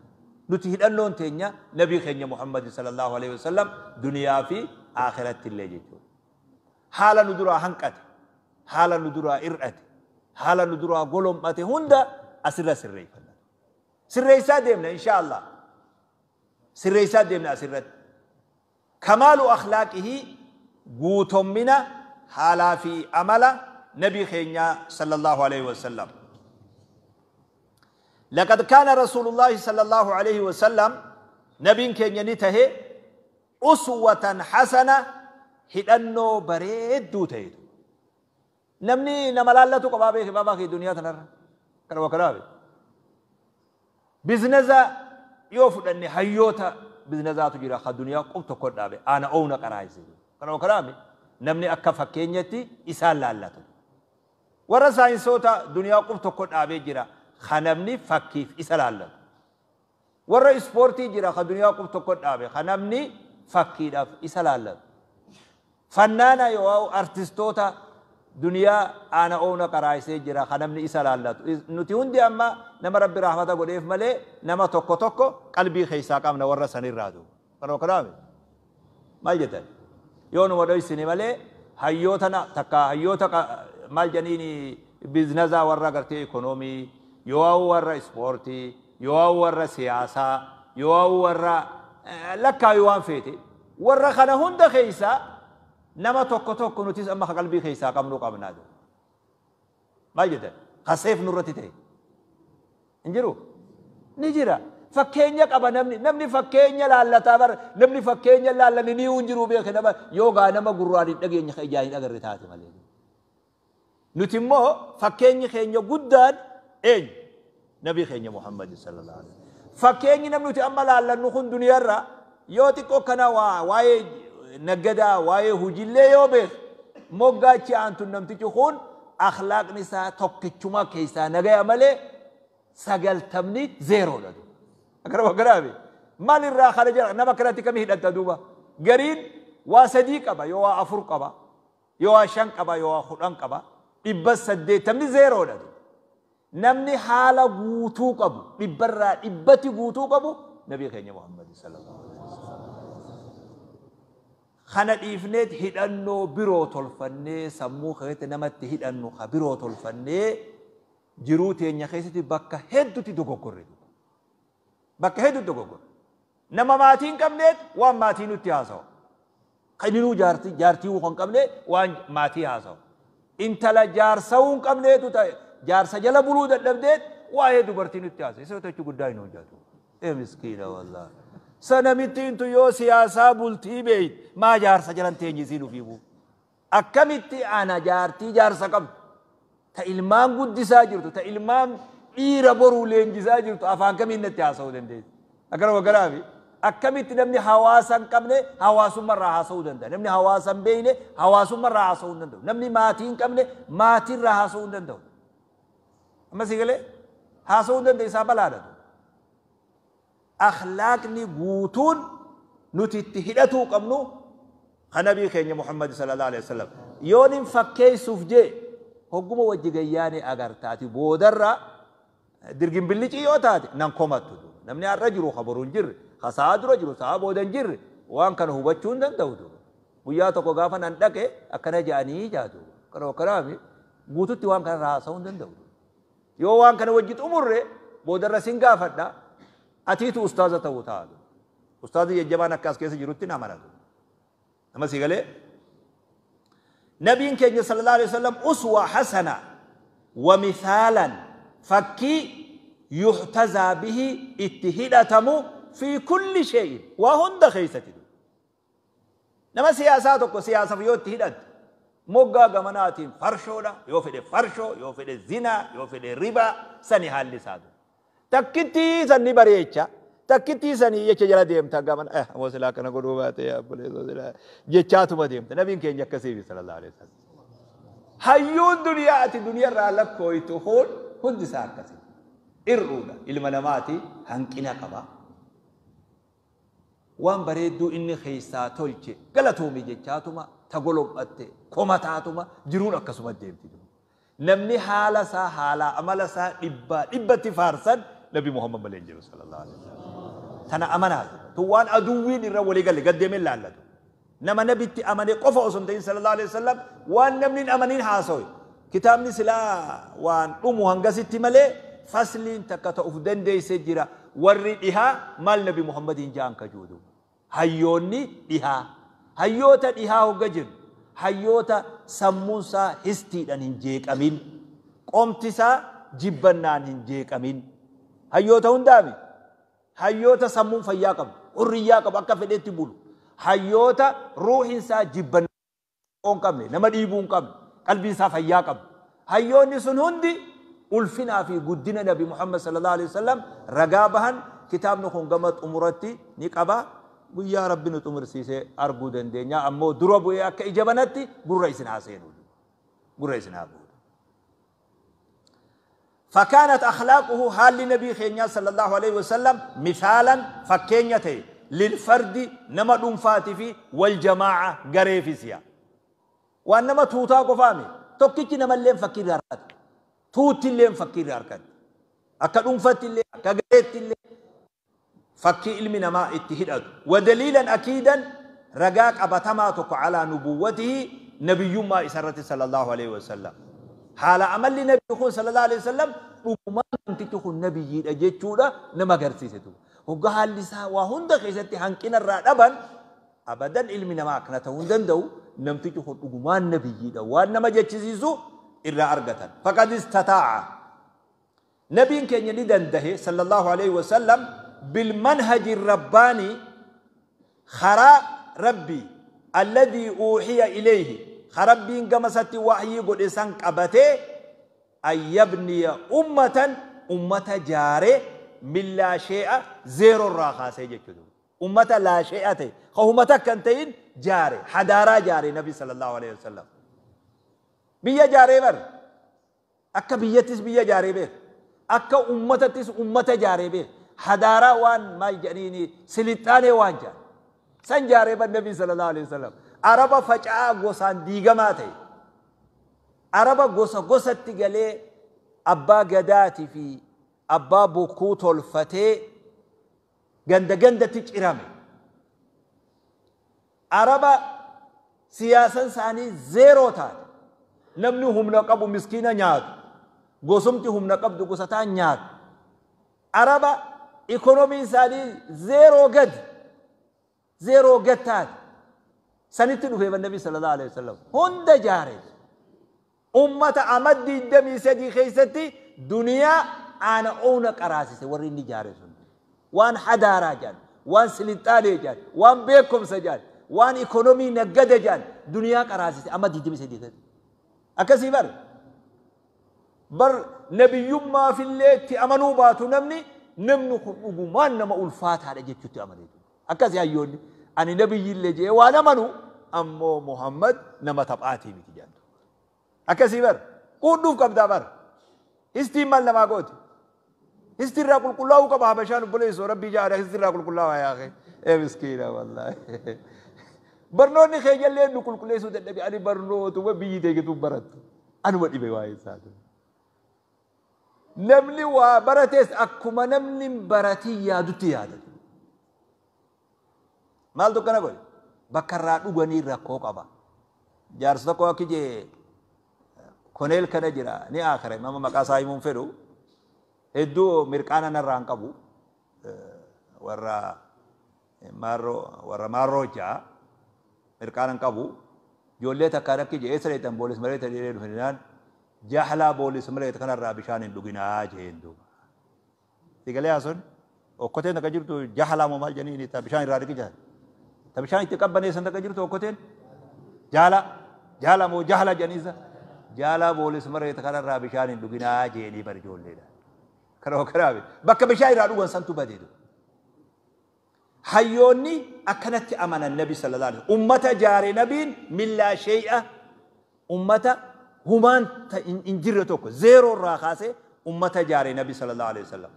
نتهد أنه تنيا نبي خينيا محمد صلى الله عليه وسلم دنيا في آخرة اللي جيتو حالة ندرا هنكت حالة ندرا إرأت حالة ندرا قلوم أتي هندا أسر سري سري سادمنا إن شاء الله سري سادمنا أسرت كمال أخلاقه قوتمنا حالة في عمل نبي خينيا صلى الله عليه وسلم. لقد كان رسول الله صلى الله عليه وسلم نبي كينيا نتهي أسوة حسنة هدأنو بريد دوتيد نمني نملالتو قبابي بابا في دنيا تنرى كروا كرابي بزنزا يوفد أني حيوتا بزنزاتو جرا خا دنيا قبتو كردابي أنا أونا قرايسي كروا كرابي نمني أكفا كينيتي إسان لالتو ورا ساينسوتا دنيا قبتو كردابي جرا خنمني فكيف إسان لالتو ورا سبورتي جرا خا دنيا قبتو كردابي خنمني فكيف إسان لالتو فنانا يواو أرتستوتا Duniyaa aana oona qaraayisee jira ka namni isa laallatu. Nuti hundi amma nama Rabbi rahmata godheef malee nama tokko tokko qalbii keessaa qabna warra sanirraa duuba. Kanuma kanaami. Maal jettan? Yoo numa dhoysine malee hayyoota takka hayyoota maal jedhaniini biizinazaa warra gartee ikonoomii, yoo warra ispoortii, yoo warra siyaasaa, yoo warra lakkaayu waan feete. Warra kana hunda keessaa nama tokko tokko nutis amma qalbii keessaa qabnu qabnaa jiru. Maal jettan? Kaseef nurratti ta'e. Hin jiru? Ni jira. Fakkeenya qaba namni. Namni fakkeenya laallataa bara. Namni fakkeenya laallanni ni hin jiru beeke nama yoo gaa nama gurraan hin dhageenye ka ijaan hin agarre taate malee. Nuti immoo fakkeenyi keenya guddaan eenyu? Nabii keenya Muhammad sallallahu alaihi wasallam. Fakkeenyi namni nuti amma laallannu kun duniyaarra yoo xiqqoo kana waa'ee naggadaa waa'ee hojiilee yoo beek moggaachi aantu namtichi kun akhlaaqni isaa tokkichuma keessaa nagaya malee 90 zeeroodha. Akkana akkanaami. Maal irraa kana jira nama kanatti kamii hidhatta duuba. Gariin waa 3 qaba yoo waa 4 qaba yoo waa 5 qaba yoo waa 10 qaba 180 zeeroodha. Namni haala guutuu qabu 100% guutuu qabu nabii keenya Muhammad sallallahu alaihi wasallam. Kana dhiifneet hidhannoo biroo tolfannee sammuu keessatti namatti hidhannu ka biroo tolfannee jiruu teenya keessatti bakka hedduutti dogoggorre. Bakka hedduutti dogoggorre. Nama maatii hin qabneet waan maatii nutti haasawa. Kan inni jaartii hin qabne waan maatii haasawa. Intala jaarsawuu hin qabneetu ta'e jaarsa jala buluu dadhabdeet waa'ee dubartii nutti haasawa. Isa tochuu guddaa hin hojjetu. Ee miskiina wallaahi. Sanamittiin tu yoo siyaasaa bultii beeyt maa jaarsa jalan teenyisii nuuf himu. Akkamitti ana jaartii jaarsa qabdu ta ilmaan guddisaa jirtu ta ilmaan dhiira boruu leenjisaa jirtu afaan kamiin natti haasa'uu dandeessi. Akkana garaafi akkamitti namni hawaasa hin qabne hawaasummarraa haasa'uu danda'a. Namni hawaasa hin beekne hawaasummarraa haasa'uu hin danda'u. Namni maatii hin qabne maatiirraa haasa'uu hin danda'u. Amma si galee haasa'uu hin danda'u isaa balaadha. Akhlaaqni guutuun nuti itti hidhatuu qabnu kan nabii keenya Muhammad sallallahu alaihi wasallam. Yoon hin fakkeessuuf jee hogguma wajji gayyaane agartaati boodarra dirgimbillicii yoo taate nan komattu. Namni har'a jiru ka boru hin jirre, ka sa'a dura jiru sa'a booda hin jirre waan kana hubachuu hin danda'u. Guyyaa tokko gaafa nan dhaqe akkana jedhanii jaatu. Kana kanaami guututti waan kana haasa'uu hin danda'u. Yoo waan kana wajji xumurre boodarra sin gaafadha. Atiitu ustaaza ta'uu ta'a. Ustaazi jajjabaan akka as keessa jirutti na amanatu. Nama si galee Nabiin keenya sallallahu alaihi wasallam uswa hasana wa mithaalan fakkii yuhtazaa bihi itti hidhatamu fi kulli shay'in waa hunda keessatti. Nama siyaasaa tokko siyaasaaf yoo itti hidhatte moggaa gamanaatiin farshoodha yoo fedhe farshoo yoo fedhe zinaa yoo fedhe ribaa sani haalli isaa. Takkittii sanni bareecha takkittii sanii jecha jala deemta gaman ammoo silaa akkana godhuu baate obboleessoo silaa jechaatuma deemta. Nabiin keenya akkasii sallallahu alaihi wasallam. Hayyuun duniyaa ati duniyaarraa lakkooytu kun hundi isaa akkasii. Irruudha ilma namaati hanqina qaba. Waan bareedduu inni keessaa tolche galatoomii jechaatuma ta golophatte komataatuma jiruun akkasuma deemti. Namni haala isaa haala amala isaa 100% faarsan Nabi Muhammad malee hin jiru sallallahu alaihi wasallam. Tana amanaa tu waan aduwwiin irra walii galle gaddeemee laallatu. Nama nabitti amane qofa osoo hin ta'in sallallahu alaihi wasallam waan namni hin amanin haasawe. Kitaabni silaa waan dhumu hangasitti malee fasliin takka ta'uuf dandeessee jira. Warri dhihaa maal Nabi Muhammadiin ja'an kajuudu. Hayyoonni dhihaa. Hayyoota dhihaa hogga jiru. Hayyoota sammuunsaa histiidhaan hin jeeqamin. Qomtisaa jibbannaan hin jeeqamin. Hayyoota hundaami. Hayyoota sammuun fayyaa qabu. Hurriyyaa qabu akka fedhetti bulu. Hayyoota ruuhinsaa jibbannaa hin qabne, nama dhiibuu hin qabne, qalbiinsaa fayyaa qabu. Hayyoonni sun hundi ulfinaa fi guddina Nabi Muhammad sallallahu alaihi wasallam ragaa bahan kitaabni kun gama xumuratti ni qaba. Guyyaa Rabbi nu xumursiisee arguu dandeenya. Ammoo dura bu'ee akka ija banatti gurra isin haa seenu. Gurra isin haa bu'u. فكانت أخلاقه حال النبي خينيا صلى الله عليه وسلم مثالا فكينيته للفرد نما دنفاتي في والجماعة غريفسيا. وانما توتا قفامي Tokkichi namallee fakkii irraa argata. Tuuttillee fakkii irraa argata. Akka dhuunfattillee akka gareettillee fakkii ilmi namaa itti hidhatu. Wadaliilan akiidan ragaa qabatamaa tokko calaa nubuwwatihi nabiyyummaa isarratti sallallahu alaihi wasallam. Haala amalli nabii kun sallallahu alaihi wasallam dhugumaan namtichi kun nabiyyiidha jechuudha nama agarsiisetu. Hoggaa haalli isaa waa hunda keessatti hanqina irraa dhaban abadan ilmi namaa akkana ta'uu hin danda'u namtichi kun dhugumaan nabiyyiidha waan nama jechisiisu irraa argatan. Faqad istataa'a. Nabiin keenya ni dandahe sallallahu alaihi wasallam bilmanhaji rabbaanii karaa rabbii alladii uuhiya ilayhi rabbiin gamasatti wahyii godhe san qabatee an yabniya ummatan ummata jaaree min laa shee'a zeeroo irraa kaasee jechuudha. Ummata laa shee'a ta'e ka ummata akka hin ta'in jaare hadaaraa jaare nabi sallallahu alaihi wasallam. Biyya jaaree bar akka biyyattis biyya jaaree beeka akka ummatattis ummata jaaree beeka hadaaraa waan maal jedhaniini silixaanee waan jaare san jaaree bar nabi sallallahu alaihi wasallam. Araba faca'aa gosaan diigamaa ta'e araba gosa gosatti galee abbaa gadaatii fi abbaa bokkuu tolfatee ganda gandatti cirame. Araba siyaasan isaanii zeeroo taate. Namni humna qabu miskiina nyaatu. Gosumti humna qabdu gosataan nyaatu. Araba ikonomiin isaanii zeeroo gadi. Zeeroo gad taate. Sanitti dhufee nabi sallallahu alaihi wasallam. Hunda jaare. Ummata amad 23 keessatti duniyaa aana oona qaraasise warri inni jaare sun. Waan hadaaraa jedhan, waan silixaanee jedhan, waan beekumsa jedhan, waan ikonomii naggada jedhan duniyaa qaraasise amma 23 keessatti. Akkasii bar. Bar nabiyyummaafillee itti amanuu baatu namni kun dhugumaan nama ulfaataadha jechuutti amaneetu. Akkasii hayyoonni ani nabiyyillee jee waan amanu ammoo Muhammad nama taphaatii miti jedhantu. Akkasii bar. Quudhuuf qabdaa bar. Histiin maal namaa gooti? Histi irraa qulqullaa'uu qaba Habashaan obboleessoo rabbii jaadha histi irraa qulqullaa'aa yaaqe. Ee miskiina wallaahi. Barnoonni keenyallee nu qulqulleessuu dadhabe ani barnootuma biyyi teegitu barattu. Anuma dhibe waa'ee isaatu. Namni waa barates akkuma namni baratii yaadutti yaadatu. Maaltu akkana godhe? Bakka irraa dhuganii rakkoo qaba. Jaarsa tokko akki jee koneel kana jira ni akare nama maqaa isaa himuun fedhu hedduu mirqaana narraa hin qabu warra maarroo ja'a mirqaana hin qabu ijoollee takkaan akki jee eessa dheetan boolis malee ta'ee dhufe jahlaa boolis malee kanarraa bishaan hin dhuginaa jeen duuba. Sigalee haasonni okkoteen takka jirtu jahlaa moo maal jedhanii ta bishaan irraa dhiqi ta bishaan itti qabbaneessan takka jirtu okkoteen jaala jaala moo jahla jedhaniisa. Jaalaa boolis maree kanarraa bishaan hin dhuginaa jeenii bar ijoolleedha. Kana kanaafi bakka bishaan irraa dhugan santu badeetu. Hayyoonni akkanatti amanan nabi sallallahu alaihi wasallam. Ummata jaare nabiin millaa shee'a ummata humaan hin jirre tokko zeeroo irraa kaasee ummata jaare nabi sallallahu alaihi wasallam.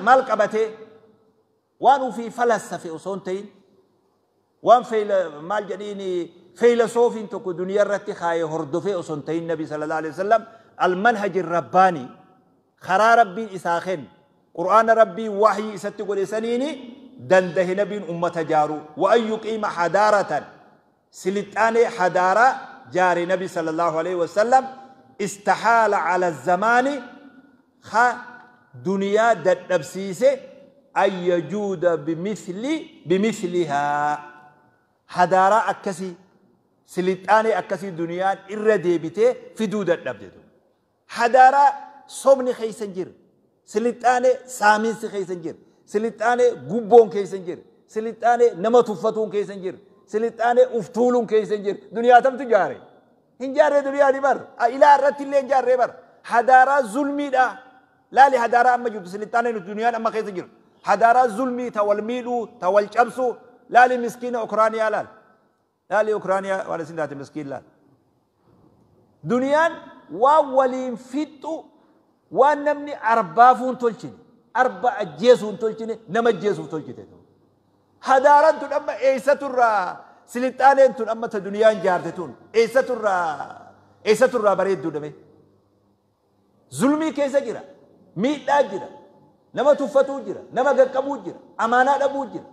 Maal qabatee waan ufii falassafe osoo hin ta'in waan maal jedhiini فيلسوفين tokko duniyaa irratti kaayee hordofee osoo hin ta'in nabi sallallahu alaihi wasallam almanhaji rabbaanii karaa rabbiin isaa kenne qur'aana rabbii wahyii isatti godhe saniini dandahe nabiin ummata jaaruu wa an yuqiima hadaaratan silixaanee hadaaraa jaare nabi sallallahu alaihi wasallam istahaala ala zamaani ha duniyaa dadhabsiise an yajuuda bimithlihaa hadaaraa akkasii silixaanee akkasii duniyaan irra deebitee fiduu dadhabde. Hadaaraa sobni keessa hin jirre, silixaanee saamiinsi keessa hin jirre, silixaanee gubboon keessa hin jirre, silixaanee nama tuffatuun keessa hin jirre, silixaanee uftuuluun keessa hin jirre. Duniyaa tamtu jaare? Hin jaarree duniyaa bar. Ilaa irratti illee hin jaarree bar. Hadaaraa zulmiidha. Laali hadaaraa amma jirtu silixaanee duniyaan amma keessa jirtu. Hadaaraa zulmii ta wal miidhuu, ta wal cabsuu. Laali miskiina Ukraaniyaa laal. Laali Ukraaniyaa waan isin taate miskiin laal. Duniyaan waan waliin fixxu waan namni arbaafuu hin tolchine, arba ajjeesuu hin tolchine, nama ajjeesuuf tolchite. Hadaaraan tun amma eessaturraa silixaaneen tun amma ta duniyaan jaarte tun eessaturraa Eessatu irraa bareedduu dame? Zulmii keessa jira, miidhaa jira, nama tuffatuu jira, nama gaqqabuu jira, amaanaa dhabuu jira.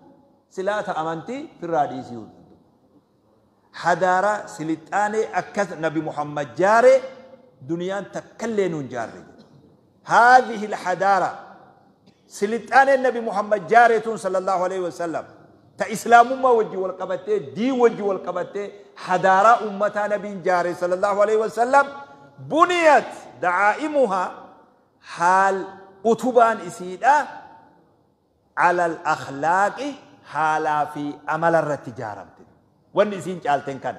Silaata amantii firraa dhiisuu. Hadaaraa silixaanee akkas Nabi Muhammad jaare duniyaan takkallee nuun jaarre. هذه الحضارة سلطان النبي محمد جارتون صلى الله عليه وسلم تا إسلام ما وجه والقبته دين وجه والقبته حضارة أمتا نبي جاري صلى الله عليه وسلم بنيت دعائمها حال أتبان إسيدا على الأخلاق حالا في أمل التجارة. والنسين جالتين كان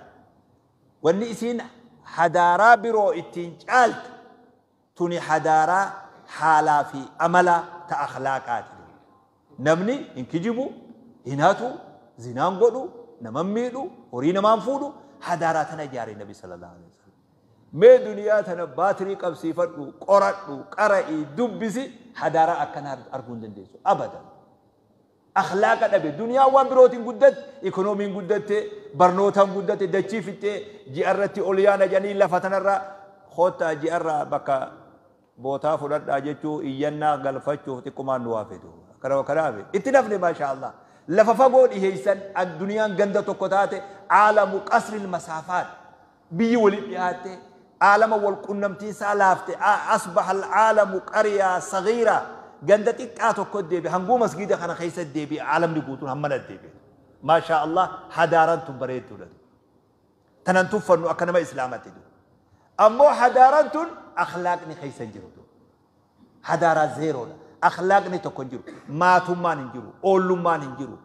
والنسين حضارة برو اتين جالت توني حضارة حالا في أمل تأخلاقات. نمني إنكجبو هناتو زنان قدو نمميدو ورينا مانفودو حضاراتنا جاري النبي صلى الله عليه وسلم. مي دنياتنا باتري قبسي فردو قرأتو قرأي دبسي حضارة أكنا أرغون دنديسو أبدا. أخلاق أبي دنيا وان بروتين قدت إيكونومين قدت برنوتان قدت دچي فيتي جي أرتي أوليانا جاني لفتنا الرا خوتا جي أرى بكا بوتا فلات أجتو إيانا غلفتشو تكمان نوافدو كراو كراوي اتنفني ما شاء الله لففقون إيسان الدنيا غندة تكتاتي عالم قصر المسافات بيولي عالم والقنمتي سالافتي أصبح العالم قرية صغيرة غندة تكاتو كدبي هنقو مسجد خنا خيسة دبي عالم نقوتون همنا دبي ما شاء الله حضارتم بريتو تننتو فنو أكنما إسلامتي دو أمو حضارتون أخلاقني خيسة جرو حضارة زيرو أخلاقني تكون جرو ما تمان جرو أولو ما نجرو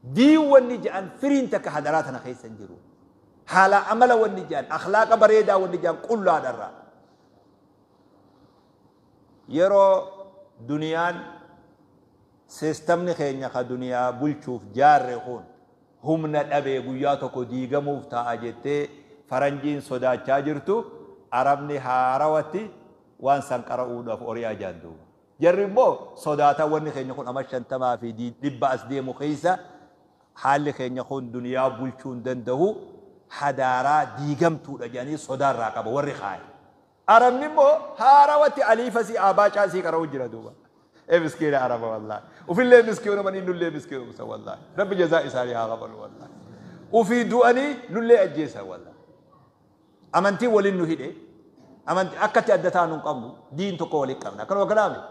دي والنجان فرين تك حضاراتنا خيسة جرو حالا عمل والنجان أخلاق بريدة والنجان كل هذا الرا يرو دنيان سيستم نخينيا خدنيا بلشوف جار خون هم ندبي قياتكو ديغا مفتا أجتي فرنجين صدا تاجرتو عربني هاروتي وان سنقرؤون في أوريا جاندو جربو صداتا وني خينيا خون أمشان تما في دي دبا أسدي مخيسة حال خينيا خون دنيا بلشون دندهو حضارة ديغمتو يعني صدا راقب ورخاي عربني مو هاروتي أليفسي آباچا سي قرأو جرا دوبا إيه مسكين عرب والله وفي الليل مسكين ومن إنه الليل مسكين والله رب جزاء ساري هذا والله وفي دؤني نلي أجيسا والله أمنتي ولنو هيدي أمنتي أكتي أدتان قبل دين تقولي قبلنا كانوا كلامي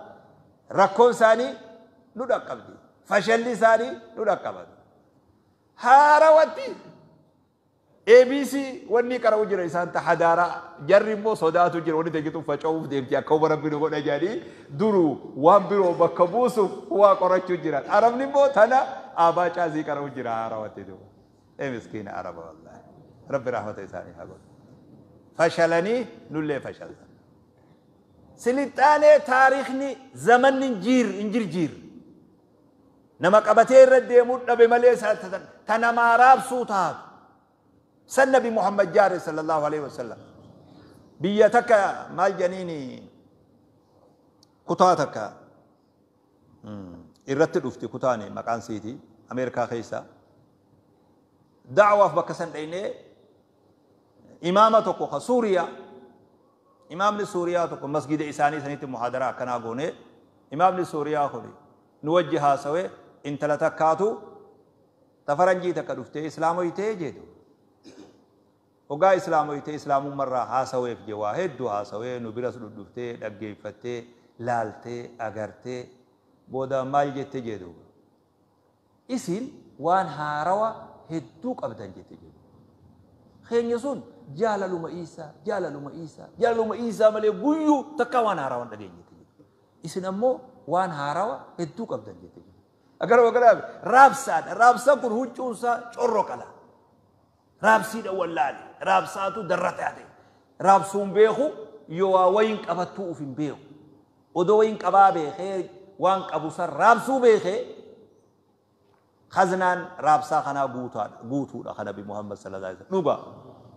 ركون ساني نودا قبلي فشل ساني نودا قبل هاروتي ABC wanni qara'u jira isaan ta hadaara jarri immoo sodaatu jira wanni teekitu faca'uuf deemti akka uma rabbi nu godha jedhanii duru waan biroo bakka buusuuf waa qorachuu jiran arabni immoo tana aabaa caazii qara'u jira haarawatti duuba ee miskiina araba wallaahi rabbi rahmata isaanii haa godhu fashalanii nullee fashalsan silixaanee taariikhni zamanni injirjiir nama qabatee irra deemuu dhabe malee ta namaa raabsuu taatu سن نبي محمد جاري صلى الله عليه وسلم بيتك مال جنيني كتاتك إرتد أفتي كتاني مكان سيتي أمريكا خيسا دعوة في بكسن ديني إمامتك سوريا إمام لسوريا تكو مسجد إساني سنيت محاضرة كنا قوني إمام لسوريا خلي نوجهها سوي انت لتكاتو تفرنجي تكدفتي إسلامو يتيجيدو وقا إسلامو يتي إسلامو مرة هاسوي في جواهد دو هاسوي نبرس دفتي دقيفتي لالتي أغرتي بودا مال جتي جدو إسين وان هاروا هدوك أبدا جتي جدو خين يسون جاللو ما إيسا جاللو ما إيسا جاللو ما إيسا مالي قيو تكا وان هاروا دقي جتي جدو إسين أمو وان هاروا هدوك أبدا جتي جدو أقرأ وقرأ رابسان رابسان كن هجونسا شرو كلا رابسين أولالي رابساتو درتاتي رابسون بيخو يوا وين قبطو في بيخو ودو وين قبا بيخي وان قبوسا رابسو بيخي خزنان رابسا خنا قوتو خنا بمحمد صلى الله عليه وسلم نوبا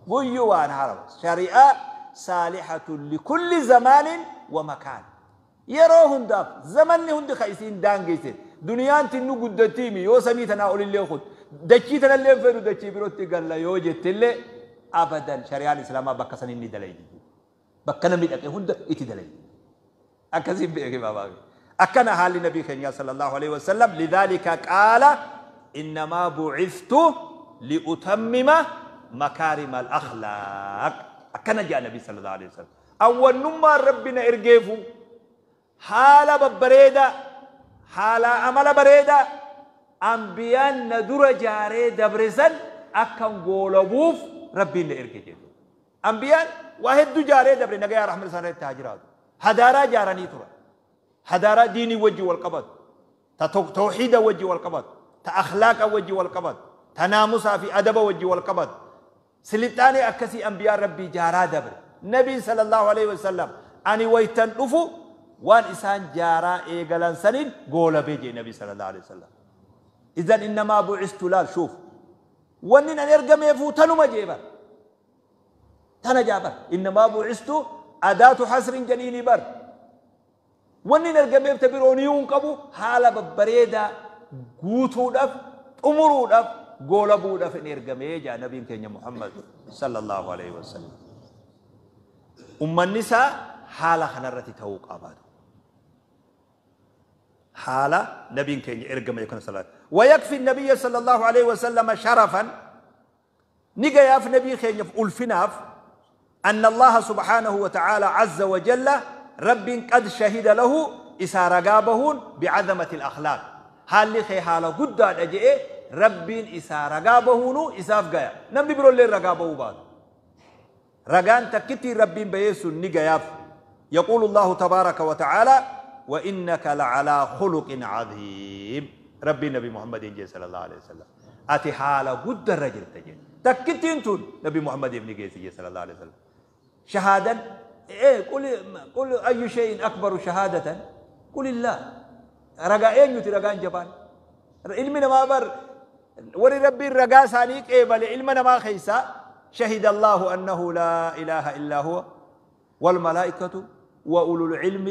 ويوان هرب شريعة صالحة لكل زمان ومكان يروهن داف زمن لهن خايسين دانجيسين دنيان تنو قدتيمي يو سميتنا أولي اللي خد دچي تنا اللي فيرو دچي بروتي قال لا يو جت اللي Abadan shari'aan Islaamaa bakka san inni dalaydi. Bakka namni dhaqe hunda itti dalaydi. Akkasiin beeke baabaa. Akkana haalli nabii keenya sallallahu alaihi wasallam. Lidhalika qaala innamaa bu'ithtu liutammima makaarima al-akhlaaq. Akkana jedha nabii sallallahu alaihi wasallam. Awwannummaan rabbi na ergeefu haala babbareedaa, haala amala bareedaa ambiyaan na dura jaaree dabre san akkan goolabuuf rabbiin na erge jedhu. Ambiyaan waa hedduu jaaree dabre, nagayaa rahmata isaanii irratti haa jiraatu. Hadaaraa jaaranii tura. Hadaaraa diinii wajji wal qabatu. Ta tawxiida wajji wal qabatu. Ta akhlaaqa wajji wal qabatu. Ta naamusaa fi adaba wajji wal qabatu. Silixaanee akkasii ambiyaan rabbii jaaraa dabre. Nabiin sallallahu alaihi wasallam ani waytan dhufu waan isaan jaaraa eegalan saniin goolabee jee nabii sallallahu alaihi wasallam. Idan innamaa bu'istu laal shuuf. Wanni an ergameefuu tanuma jee bar. Tana jaa bar. Innamaa bu'istu adaatu hasrin jedhiini bar. Wanni an ergameef ta biroo ni hin qabu, haala babbareedaa guutuudhaaf, xumuruudhaaf, goolabuudhaaf hin ergamee jaa nabiin keenya Muhammad sallallahu alaihi wasallam. Ummanni isaa haala kanarratti ta'uu qabaatu. Haala nabiin keenya ergame kana sallallahu. ويكفي النبي صلى الله عليه وسلم شرفا، نجياف نبي خينيف ألفناف، أن الله سبحانه وتعالى عز وجل رب قد شهد له إسا رقابهون بعظمة الأخلاق. حال خي حالة قد أجئ رب إسا رقابهون إساف قايا نمني برو اللي رقابه بعد رقان تكتي رب بيسو نجياف. يقول الله تبارك وتعالى وإنك لعلى خلق عظيم. ربي نبي محمد صلى الله عليه وسلم أتي حالة قد الرجل تجد تكتين تون نبي محمد ابن جيسي صلى الله عليه وسلم شهادا. إيه قل قل أي شيء أكبر شهادة؟ قل الله. رجاء يتي رجاء جبان علمنا ما بر وري ربي الرجاء سانيك إيه بل علمنا ما خيسا. شهد الله أنه لا إله إلا هو والملائكة وأولو العلم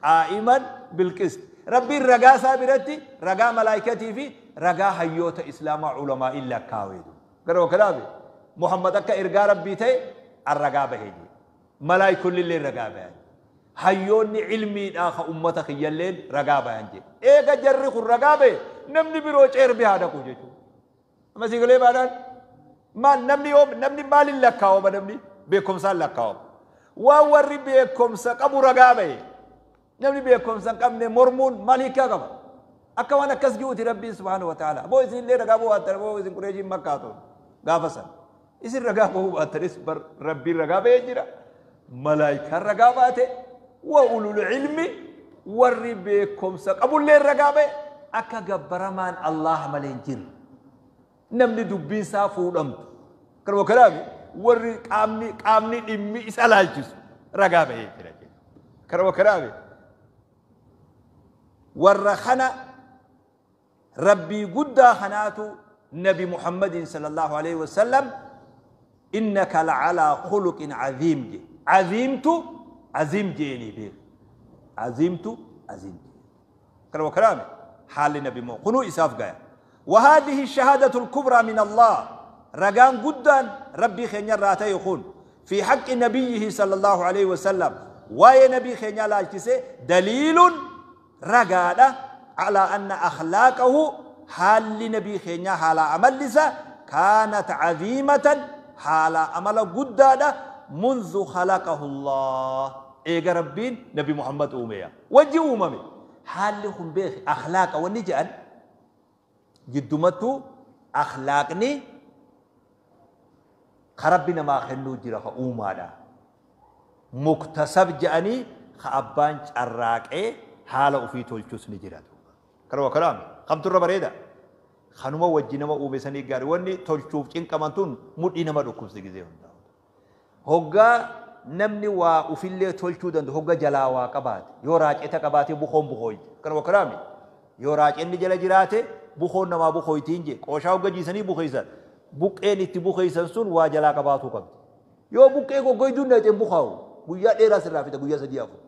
قائما بالقسط. ربي الرجاء سابرتي رجاء ملائكتي في رجاء هيوت إسلام علماء إلا كاويد قالوا كلامي محمد أكا إرجاء ربي تي الرجاء بهجي ملائكة اللي رجاء بهجي هيوني علمي آخ أمتك يلين رجاء بهجي إيه جرخ الرجاء به نمني بروج إربي هذا كوجيتو ما سيقولي بعدين ما نمني يوم نمني مال الله كاو نمني بكم سال لكاو ووري بكم سقبو رجاء به نمني بكم سقبني مرمون مالك كذا أكوانا كسجوتي ربي سبحانه وتعالى بو إذن اللي رجابه أتر بو إذن قريجي مكة قافسا إذن رجابه أتر إسبر ربي رجابه يجرا ملائكة رجاباته وأولو العلم وري بكم سقبو اللي رجابه أكا جبرمان الله ملينجر نمني دبين سافو دمت كلام كلامي وري قامني قامني إمي إسأل رجابه يجرا كلام كلامي ورخنا ربي قد خناتو نبي محمد صلى الله عليه وسلم إنك لعلى خلق عظيم جي. عظيمتو عظيم جيني بير عظيمتو عظيم جي. كلام كلامي حال النبي مو خنو إساف قايا. وهذه الشهادة الكبرى من الله رقان قدان ربي خينيا راتا يخون في حق نبيه صلى الله عليه وسلم واي نبي خينيا لالتسي دليل رقادة على أن أخلاقه حال لنبي خينيا حال عمل لسا كانت عظيمة حال عمل قدادة منذ خلقه الله. إيقا ربين نبي محمد أمية وجه أممي حال لهم بيخ أخلاق ونجأل جدمتو أخلاقني خربنا ما خنو جرخ أمانا مكتسب جاني خأبان الراك إيه حالة وفي تولجوس نجراتو كلام كلام خمت الربريدا خنوما وجينا ما أومسني قاروني تولجوف إن كمان تون مدينة ما ركوب سجزيهم هوجا نمني وفي اللي تولجو دند هوجا جلاوا كبات يوراج إتا كباتي بخون بخوي كلام كلامي يوراج إني جلا جراته بخون نما بخوي تينجي قوشاو جيسني بخيسان بقين تبخيسان سون واجلا كباتو كبت يو بقين كوجي دون نتيم بخاو بويا ديرا سرافيتا بويا سديافو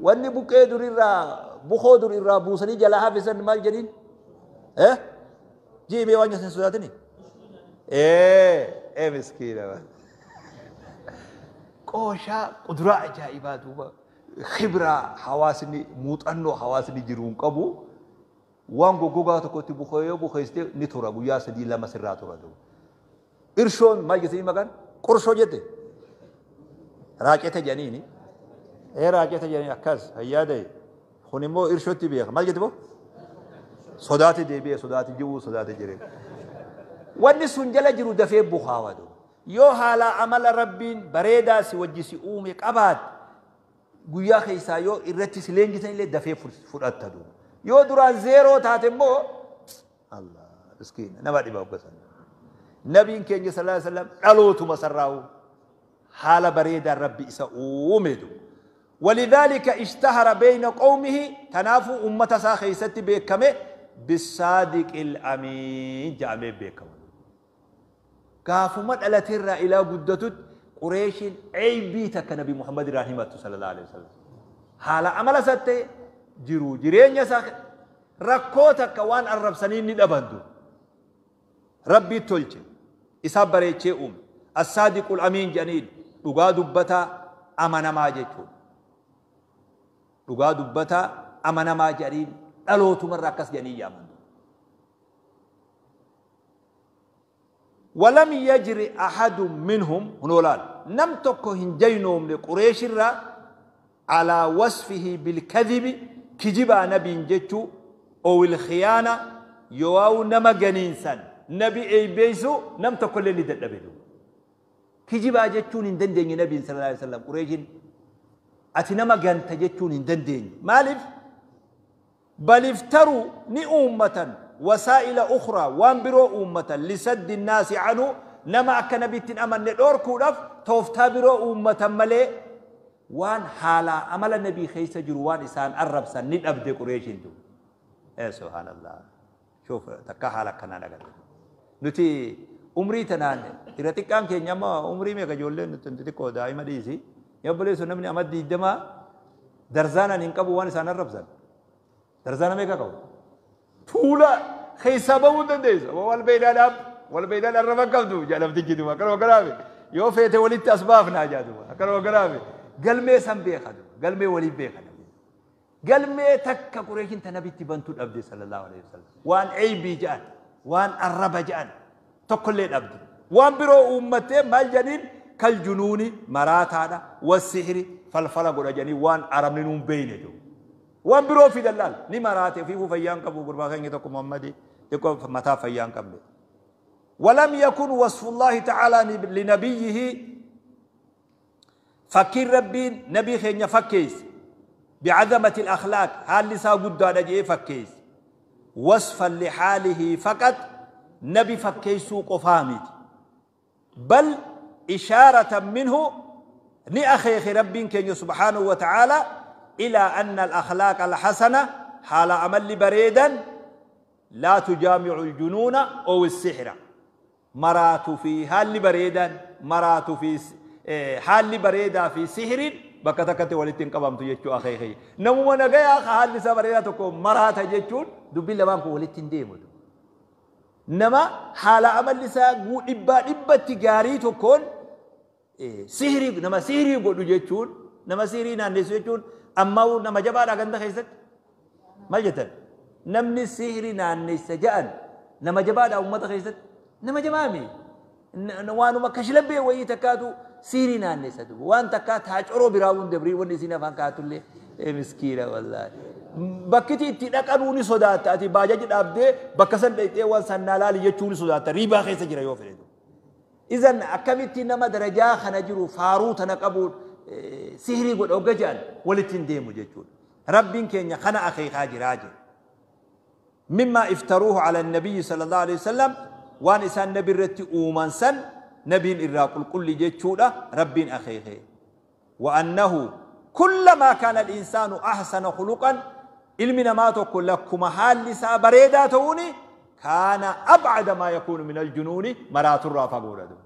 wanni buqqee durirraa bukoo durirraa buusanii jalaa hafisan maal jedhin jiimee waan nyaatan sodaatini Ee miskiina. Qooshaa quduraa ajaa'ibaa duuba khibraa hawaasni muuxannoo hawaasni jiruun qabu waan goggogaa tokkotti bukee yoo bukeessite ni tura guyyaa 3 2 sirraa tura duuba. Irshoon maal jettanii maqaan? Qorshoo jette. Raacete jedhaniini. Ee raacete jedhanii akkas fayyaa ta'e. Kun immoo irshootti beeka. Maal jette boo? Sodaate deebi'ee sodaate jiru sodaate jire. Wanni sun jala jiru dafee bukaawa duuba. Yoo haala amala Rabbiin bareedaa si wajji si uume qabaatte guyyaa keessaa yoo irratti si leenjisan illee dafee fudhatta duuba. Yoo duraan zeeroo taate immoo Allah miskiina nama dhiba hoggasan. Nabiin keenya sallallahu alaihi wasallam dhalootuma sarraa'u haala bareedaan Rabbi isa uume duuba. ولذلك اشتهر بين قومه تنافو أمة ساخيست بكمه بالصادق الأمين جامع بكم. كافو مدلة الرا إلى قدتت قريش عيبي تك نبي محمد رحمه صلى الله عليه وسلم. حال عمل ستة جرو جرين يساخ ركوتك وان الرب سنين ندبندو. ربي تلج إساب بريتشي الصادق الأمين جنين لغا دبتا أمانا ما جيتو. Dhugaa dubbataa amanamaa jedhaniin dhalootumarra akkas jedhanii yaaman. ولم يجري أحد منهم هنولال نم تكو هنجينهم لقريش الرا على وصفه بالكذب كجبا نبي جتو أو الخيانة يواو نما جنينسان نبي أي بيسو نم تكو اللي دبلو كجبا جتو نندن نبي صلى الله عليه وسلم قريش ati nama ganta jechuun hin dandeenye. Maaliif? Bal iftaruu ni uummatan wasaa'ila ukhraa waan biroo uummatan lisaddi nnaasi anhu nama akka nabiitti hin amanne dhoorkuudhaaf tooftaa biroo uummatan malee waan haalaa amala nabii keessa jiru waan isaan arrabsan ni dhabde Qureeshiin duuba. Ee subhaanallah. Shoof takka haala akkanaa agarre. Nuti umrii tanaan irra xiqqaan keenya amma umrii meeqa ijoolleen nuti xixiqqoo daa'ima dhiisi. Yabboleessu namni amma 20 darzaanaan hin qabu waan isaan arrabsan. Darzaana meeqa qabu? Tuula keessaa bahuu hin dandeessu. Wal beeylaadhaaf wal beeylaan arraba qabdu jedhamtichi duuba akkanuma kanaafi yoo feete walitti as baafnaa jedhuma akkanuma kanaafi galmee san beeka galmee waliin beeka. Galmee takka Qureeshiin ta nabitti bantuu dhabde sallallahu alaihi wasallam. Waan eybii jedhan waan arraba jedhan tokkollee dhabde. Waan biroo uummattee maal jedhaniin كالجنون مراتانا والسحر فالفلا قد جاني وان عربني نون بينه وان برو في دلال ني مراتي في فيان قبو غربا خنگي تكو محمدي تكو متا فيان قبل. ولم يكن وصف الله تعالى لنبيه فكر ربي نبي خنيا فكيس بعظمة الأخلاق حال لسا قد جي فكيس وصفا لحاله فقط نبي فكيسو قفامت بل إشارة منه لأخيخ رب كن سبحانه وتعالى إلى أن الأخلاق الحسنة حال عمل بريدا لا تجامع الجنون أو السحر مرات في حال بريدا مرات في حال بريدا في سحر بكتكت ولتن قبمت يجو أخيخي نمو نغيا حال بريدا تكون مرات يجون دبي لبانكو ولتن ديمو نما حال عمل لسا إبا إبا تجاري تكون سحري نما سحري godhu jechuun nama sihirii naannessu jechuun ammaa nama jabaadha ganda keessatti maal jettan namni sihirii naannessa ja'an nama jabaadha uummata keessatti nama jabaame waanuma kashlabbee wayii takkaatu sihirii naannessa duuba waan takkaa taacoroo biraa hun dabrii wanni isiin afaan kaatullee miskiina wallaahi. Bakkiti itti dhaqanuu ni sodaatta ati baajaji dhaabdee bakka san dhaqxee waan sannaa laali jechuu ni sodaatta riibaa keessa jira yoo fedhe. إذن أكملت نما درجة خنجرو فاروت نقبول سهري قد أوجان ولتين ديمو جتون ربين كين خنا أخي خاجر راجل مما افتروه على النبي صلى الله عليه وسلم وان إسان نبي رتي أومان سن نبي الراق الكل جتشودا ربين أخي وأنه كلما كان الإنسان أحسن خلقا علمنا ما تقول لكم حال لسا بريدة توني كان أبعد ما يكون من الجنون مرات الرافع قولته.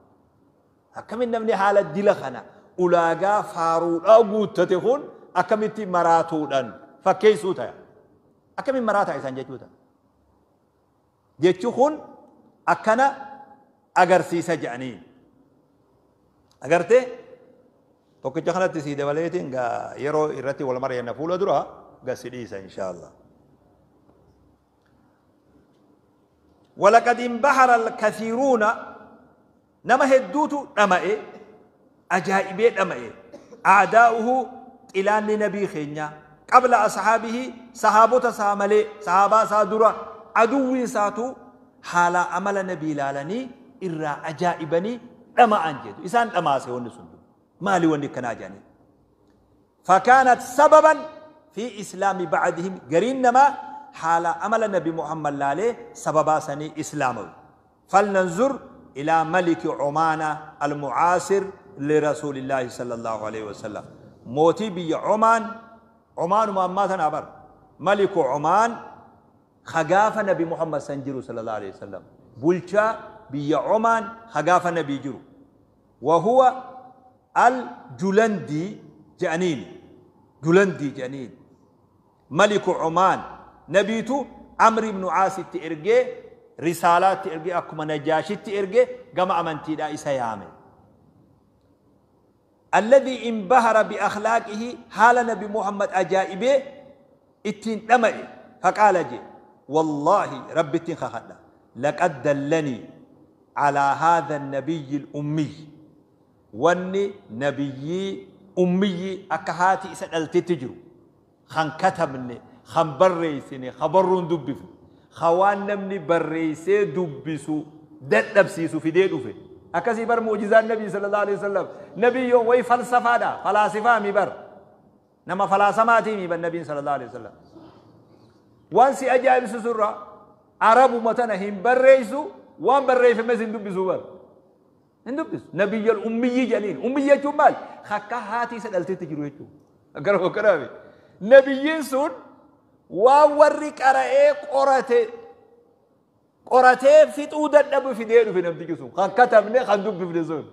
أكمل نبني حالة دلخنا أولاغا فارود أو تتخون أكمل مراتودن فكيسوتا أكمل مراتا إنسان جتوتا جتشون أكنا Agarsiisa je'aniin. Agartee? Tokkicha kanatti sii dabaleetiin gaa yeroo irratti wal mari'anna fuula dura gad si dhiisa inshaallah. ولقد انبهر الكثيرون نما هدوتو دمa'e ajaa'ibee dhama'e أعداؤه xilaanni nabii keenya qabla asxaabihi sahaabota isaa malee sahaabaa isaa dura aduwwiin isaatu haala amala nabii ilaalanii irraa ajaa'ibanii dhama'an jedhu isaan dhamaase wanni sun maali wanni akkanaa jedhanii فكانت سببا في إسلام بعدهم قرين نما حال عمل النبي محمد لالي سببا سني إسلامه. فلننظر إلى ملك عمان المعاصر لرسول الله صلى الله عليه وسلم. موتي بي عمان، عمان ما ماتنا بر ملك عمان خقاف نبي محمد سنجرو صلى الله عليه وسلم بولشا بي عمان خقاف نبي جرو وهو الجلندي جانين، جلندي جانين ملك عمان نبيتو عمرو بن عاص ترجع رسالات ترجع أكما نجاشي ترجع جمع من تدا إسيامه الذي انبهر بأخلاقه حال نبي محمد أجائبه اتين دمئ فقال جي والله ربي اتين خخدا لقد دلني على هذا النبي الأمي واني نبي أمي أكهاتي سألت تجرو خان كتبني خان بريسني خبرون دبفني خوان نمني بريسي دبسو دبسيسو في ديدو في أكاسي بر معجزات النبي صلى الله عليه وسلم نبي يوم وي فلسفة دا فلاسفة مي بر نما فلاسماتي مي بر النبي صلى الله عليه وسلم وانسي أجائب سسرة عرب متنا هم بريسو وان بري في مزين دبسو بر هندبس نبي الأمي جليل أمي جمال خكا هاتي سألت تجرو أقرأ كرامي نبيين سون وورك أرأي قرأتي قرأتي في تودة نبي في دينه في نبتك سون خان كتبني خان دب في نزول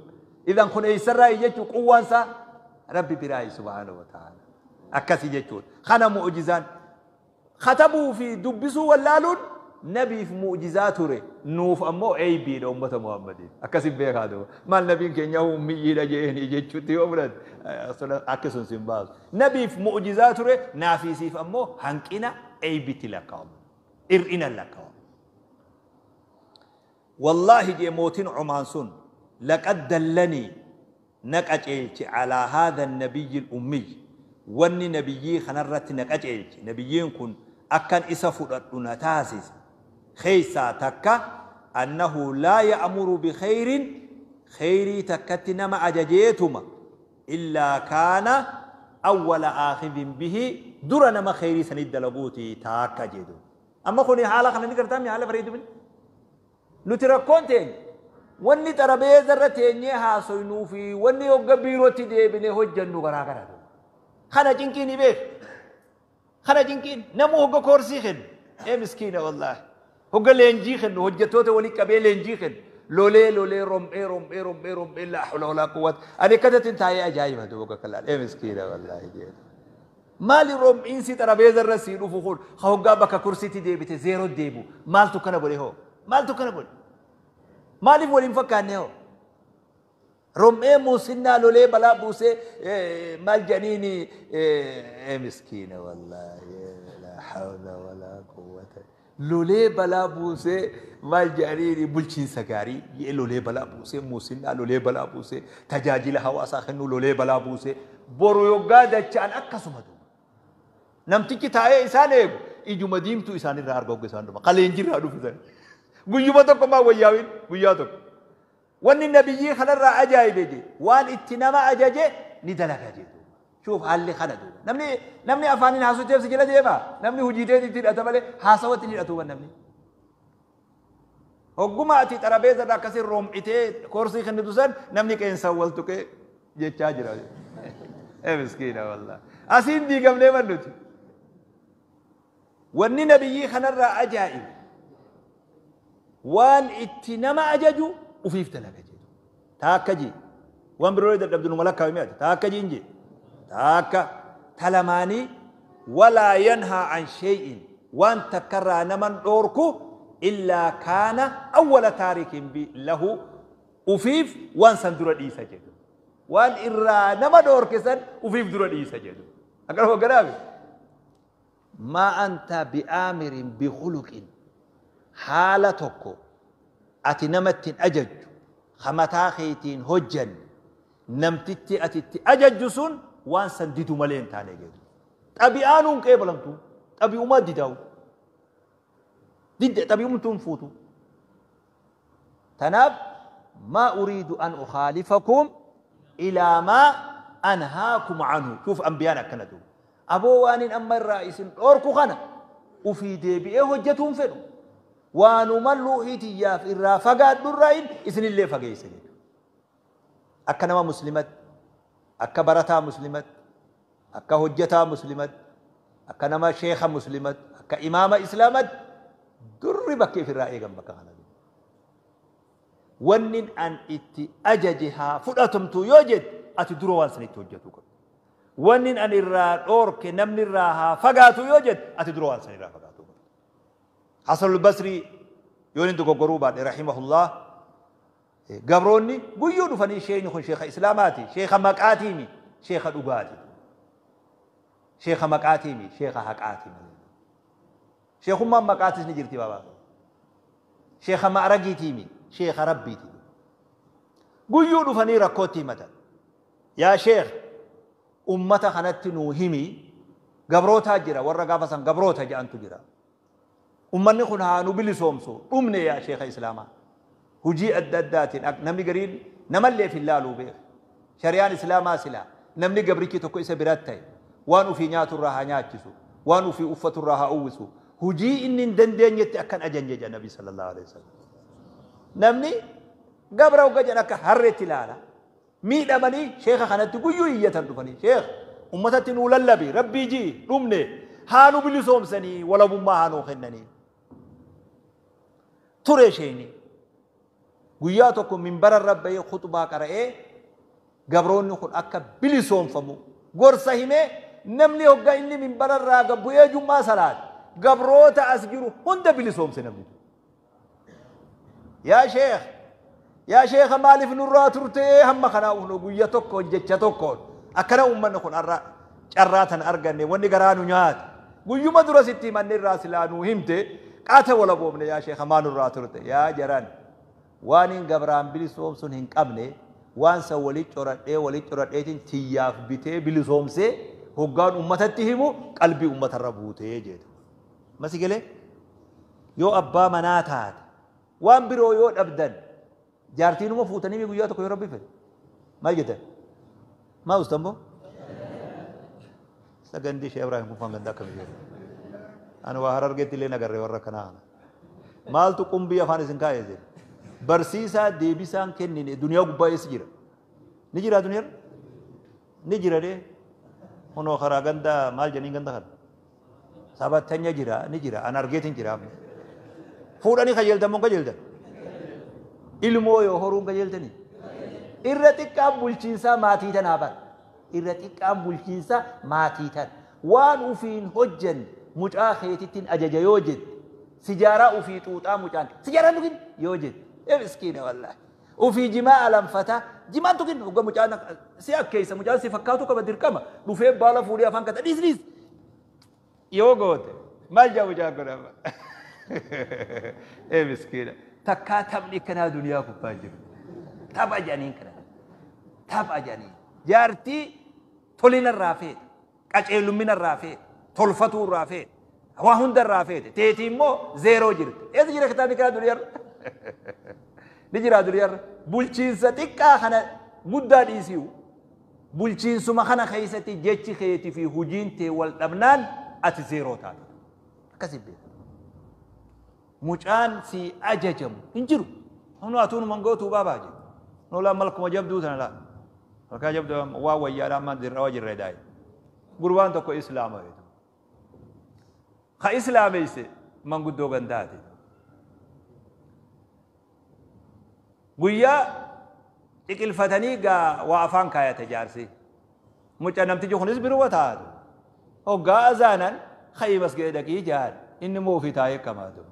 إذا كن إيسر يجتو قوانسا ربي براي سبحانه وتعالى أكاسي يجتون خانا معجزان ختموا في دبسوا ولالون نبي في معجزات ري نوف أمو أي بي لأمة محمد أكاسي بيك هذا ما النبي كان يوم ميجي لجيني يجتو تيومرد أصلا أكاسون سيمباز نبي في معجزات ري نافي سيف أمو هنكنا أي بي تلقاهم إرئنا لقاهم والله جي موتين عمان سن لقد دلني نكأجلت على هذا النبي الأمي واني نبيي خنرت نكأجلت نبيين كن أكن إسفر نتاسس خيسا تكا أنه لا يأمر بخير خيري تكتنا ما أججيتما إلا كان أول آخذ به درنا ما خيري سند لبوتي تاكا جدو أما خوني حالة خلينا نكرتام يا حالة فريد من نتركون تاني واني ترابيزة رتيني هاسوينو في واني يوغا بيروتي ديبني هجنو غرا خنا جنكيني بيك خنا جنكين نمو هوغا كورسي خن ايه مسكينة والله هوغا لينجي خن هجتوته ولي كبي لينجي خن لولي لولي روم ايه روم ايه روم ايه روم ايه لا حول ولا قوة انا كدت انتهي اجايب هدو هوغا كلال ايه مسكينة والله جيد مالي روم انسي ترابيزة رسيلو فخور هوغا بكا كرسي تديبتي زيرو ديبو مالتو كنا بولي هو مالتو كنا بولي مالي ولين فكانه رمي موسنا لولي بلا بوسي مال جنيني إيه مسكينة والله لا حول ولا قوة لولي بلا بوسي مال جنيني بلشين سكاري لولي بلا بوسي موسنا لولي بلا بوسي تجاجل هوا ساخنو لولي بلا بوسي برو يوغا دچان اكسو مدو نمتيكي تاي إسانه إجو مديمتو إسانه رارغو إسانه قالين جيرا دو فيزان guyyuma tokko maa wayyaawin guyyaa tokko wanni nabiyyi kanarraa ajaa'ibe je waan itti nama ajaje ni dalaga jedhu shuuf haalli kana duuba namni afaaniin haasofteef si jala deema namni hojiiteen itti hidhata malee haasawatti hin hidhatu namni hogguma ati xarabeeza irraa akkasii room'itee koorsii kennitu san namni qeensaan wal tuqee jechaa jira ee miskiina wallah asiin diigamnee mannuti wanni nabiyyi kanarraa ajaa'ibe waan itti nama ajaju ufiif dalaga jedhu taakka ji waan biroo dadhabdu numa lakkaa'ame ati taakka ji inje taakka talamaanii walaa yanhaa an shay'in waan takkarraa naman dhoorku Illaa kaana awwala taarikin lahu ufiif waan san dura dhiisa jedhu. Waan irraa nama dhoorke san ufiif dura dhiisa jedhu. Akkana hogganaafi. Maa anta bi'aamirin bikhuluqin haala tokko ati namatti hin ajajju ka mataa keetiin hojjanne namtichi ati itti ajajju sun waan san didu malee hin taane jedhu. Xabi'aanuu hin qeebalamtu. Xabi'umaa didaa'u. Didde xabi'umtuu hin fuutu. Tanaaf maa uriidu an ukhaalifakum ilaa maa anhaakum anhu. Shuuf ambiyaan akkana duuba. Aboo waanin amma irraa isin dhoorku kana ufii deebi'ee hojjetuu hin fedhu. Waanuman ruuhii tiyyaaf irraa fagaadhu irraa isinillee fageessa jedhu. Akka nama muslimatti, akka barataa muslimatti, akka hojjetaa muslimatti, akka nama sheekha muslimatti, akka imaama islaamatti durri bakki ifirraa eegan bakka kana. Wanni an itti ajaje haa fudhatamtu yoo jette ati dura waan sanitti hojjetuu qabda. Wanni an irraa dhoorke namni irraa haa fagaatu yoo jette ati dura waan sanirraa fagaatuu qabda. Hasanul Basrii yoo inni dogoggoruu baadhe rahimahullah gabroonni guyyuu dhufanii sheekni kun sheeka islaamaati, sheeka maqaatiimi, sheeka dhugaati. Sheeka maqaatiimi, sheeka haqaati malee. Sheekummaan maqaatis ni jirti baabaa. Sheeka ma'ragiitiimi, sheeka rabbiiti. Guyyuu dhufanii rakkootti himatan. Yaa sheekh ummata kanatti nuu himi gabrootaa jira warra gaafa san gabroota jedhantu jira. Ummanni kun haa nu bilisoomsu dhumne yaa sheeka islaamaa. Hujii adda addaatiin namni gariin namallee hin laaluu beeku. Shari'aan islaamaa silaa namni gabrichi tokko isa biratti ta'e waan ufii nyaaturraa haa nyaachisu, waan ufii uffaturraa haa uwwisu. Hujii inni hin dandeenyetti akkan ajanje jedha Nabi sallallahu alaihi wasallam. Namni gabra hogga jedhan akka harreetti ilaala. Miidhamanii sheeka kanatti guyyuu iyyatan dhufanii sheek ummatatti nuu lallabi rabbii jii dhumne haa nu bilisoomsanii walabummaa haa nuu kennanii. Ture sheeni guyyaa tokko minbara irra bahee khutbaa qara'ee gabroonni kun akka bilisoomfamu gorsa himee namni hogga inni minbara irraa gad bu'ee jum'aa salaate gabroota as jiru hunda bilisoomse namni. Yaa sheekh yaa sheekha maaliif nurraa turtee hamma kanaa ufnu guyya tokkoon jecha tokkoon akkana uummanni kun har'a carraa tan arganne wanni garaa nu nyaate guyyuma dura sitti himanne irraa silaa nuu himte qaata walaboomne yaa sheekha maa nurraa turte yaa jaran waan hin gabraan bilisoomsuun hin qabne waan san walii coradhee walii coradheetiin tiyyaaf bitee bilisoomsee hoggaan ummatatti himu qalbii ummatarra buutee jedhu. Masi galee yoo abbaa manaa taate waan biroo yoo dhabdan jaartiinuma fuutanii guyyaa tokko yoo rabbi fedhe maal jettan maa ustammoo sagandii ishee Ibraahim kun ganda akkamii jedhu ani waa harargeetti illee nagarree warra kanaa maaltu qumbii afaan isin kaa'ee jedhe barsiisaa deebisaan kennine duniyaa gubbaa eessa jira ni jira duniyaarra ni jira dee kunoo karaa ganda maal jedhaniin ganda kana sabattanya jira ni jira an argeetin jira fuudhanii kajeeltan moo kajeeltan ilmoo yoo horuun kajeeltanii irra xiqqaan bulchiinsaa maatii tanaa bara irra xiqqaan bulchiinsaa maatii tana waan ufiin hojjanne mucaa keetittiin ajaja yoo jette sijaaraa ufii xuuxaa mucaan sijaaraan dhugin yoo jette ee miskiina wallaahi ufii jimaa alanfataa jimaan tukin hogga mucaan si akkeessa mucaan si fakkaatu qaba dirqama dhufee baala fuudhee afaan kata dhiis dhiis yoo goote maal jaa mucaan kun amma ee miskiina takkaa taphni kanaa duniyaa gubbaa jiru tapha jedhaniin kana tapha jedhaniin jaartii tolina irraa feete qaceelummina irraa feete tolfatuu irraa feete waa hunda irraa feete teetii immoo zeeroo jirti eessa jira kitaabni kanaa duniyaarra ni jira duniyaarra bulchiinsa xiqqaa kana guddaa dhiisiyu bulchiinsuma kana keessatti jechi keetii fi hujiin tee wal dhabnaan ati zeeroo taate akkasii beeka mucaan si ajajamu hin jiru hunu atuun mangootuu baabaa jedhu noolaa malkuma jabduu tana laa malkaa jabduu waa wayyaadhaa ammaan dirrawa jirre daa'i gurbaan tokko islaama jedhu ka islaameyse manguddoo gandaati guyyaa ciqilfatanii gaa waa afaan kaayate jaarsi mucaa namtichi kunis biruma taatu hoggaa azaanan ka'ii masgee dhaqii jaan inni immoo ofii taa'ee akkamaatu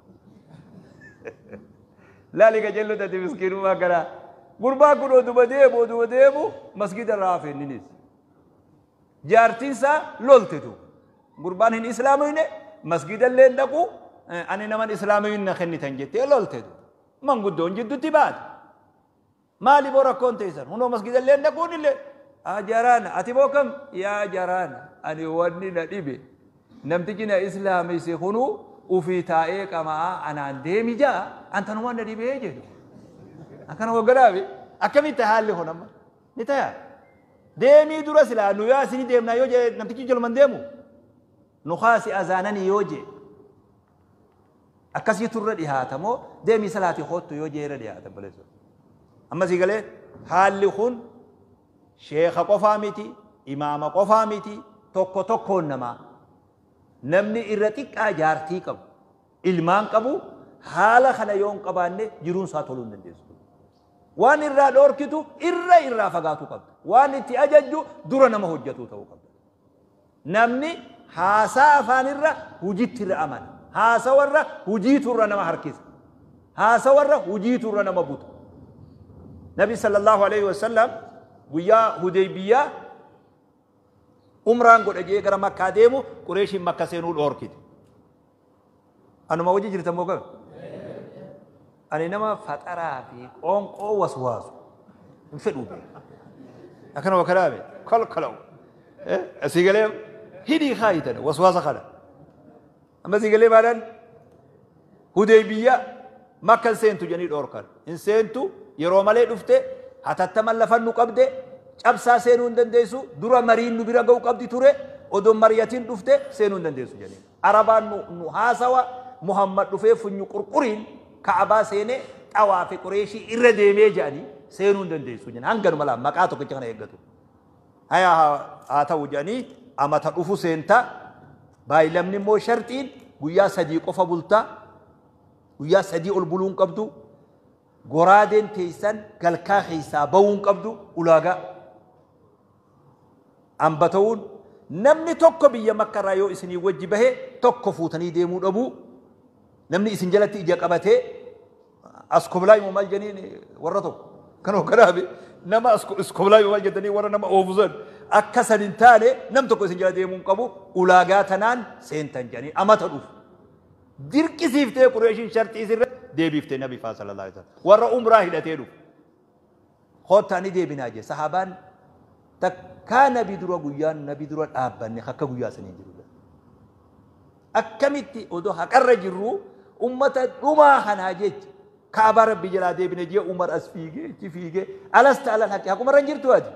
Laali qajeelloo taate miskiinummaa kana. Gurbaan kun oduma deemu oduma deemu masgida irraa hafe inninis. Jaartiin isaa loltetu. Gurbaan hin islaamine masgida illee hin dhaqu ani naman islaamina kennitan jettee loltetu. Manguddoon jidduutti baate. Maali boo rakkoon teessan? Hunoo masgida illee hin dhaquun illee. Jaraan ati boo kam? Yaa jaraan ani wanni na dhibe namtichi na islaamesse kunuu ufii taa'ee qama'aa anaan deemi jaa antanumaan na dhibee jedhu. Akkana hogganaafi akkamitti haalli kun amma ni ta'a. Deemii dura silaa nu yaa isinii deemnaa yoo jedhe namtichi jaluman deemu nu kaasi azaananii yoo jedhe akkasii turre dhihaata moo deemii salaatii hoottu yoo jedhe irra dhihaata baleessu. Amma sii galee haalli kun sheeka qofaa miti imaama qofaa miti tokko tokkoon namaa namni irra xiqqaa jaartii qabu ilmaan qabu haala kana yoo hin qabaanne jiruun isaa toluu hin dandeessu. Waan irraa dhoorkitu irra irraa fagaatu qabda. Waan itti ajajju dura nama hojjetu ta'uu qabda. Namni haasaa afaanirra hujitti irra amana. Haasawarra hujiitu irra nama harkisa. Haasawarra hujiitu irra nama buta. Nabi sallallahu alaihi wasallam guyyaa Hudaybiyaa umraan godha jee gara Makkaa deemu Qureeshiin Makka seenuu dhoorkite. Anuma wajji jirtan moo kam? Ani nama faxaraa fi qoonqoo waswaasu hin fedhuu beeku. Akkana wakalaame kolkolaw. Asii galee hidhii kaayitan waswaasa kana. Amma asii galee maalaan Hudaybiyaa Makka hin seentu jedhanii dhoorkan. Hin seentu yeroo malee dhufte hatattaman lafan nu qabde cabsaa seenuu hin dandeessu dura mariin nu bira ga'u qabdi ture odoo mariyatiin dhufte seenuu hin dandeessu jedhanii. Arabaan nu haasawa Muhammad dhufee funyu qurquriin Ka'abaa seenee xawaa fi Qureeshii irra deemee jedhanii seenuu hin dandeessu jedhanii hanganuma laa maqaa tokkicha kana eeggatu. Hayaa haa ta'u jedhanii amata dhufu seentaa baay'ilamni immoo sharxiin guyyaa 3 qofa bultaa guyyaa 3 ol buluu hin qabdu goraadeen teessan galkaa keessaa ba'uu hin qabdu ulaagaa. Amba ta'uun namni tokko biyya Makkarraa yoo isinii wajji bahe tokko fuutanii deemuu dhabuu namni isin jalatti ija qabatee as koblaa immoo maal jedhaniin warra tokko kan hogganaabe nama as koblaa immoo maal jedhanii warra nama oofu san akka san hin taane nam tokko isin jala deemuu hin qabu ulaagaa tanaan seentan jedhanii amata dhufu. Dirqisiiftee Qureeshiin sharxii isirra deebiiftee Nabi faa sallallahu alaihi wasallam warra umraa hidhatee dhufu. Koottaa ni deebinaa jee sahaabaan takkaa Nabi dura guyyaan Nabi dura dhaabbanne akka guyyaa sanii jiru. Akkamitti odoo haqarra jirru ummata dhumaa kanaa jecha Kaabaa Rabbi jalaa deebine jee Umar as fiigee achi fiigee alasta alal haqi haqumarra hin jirtu ati.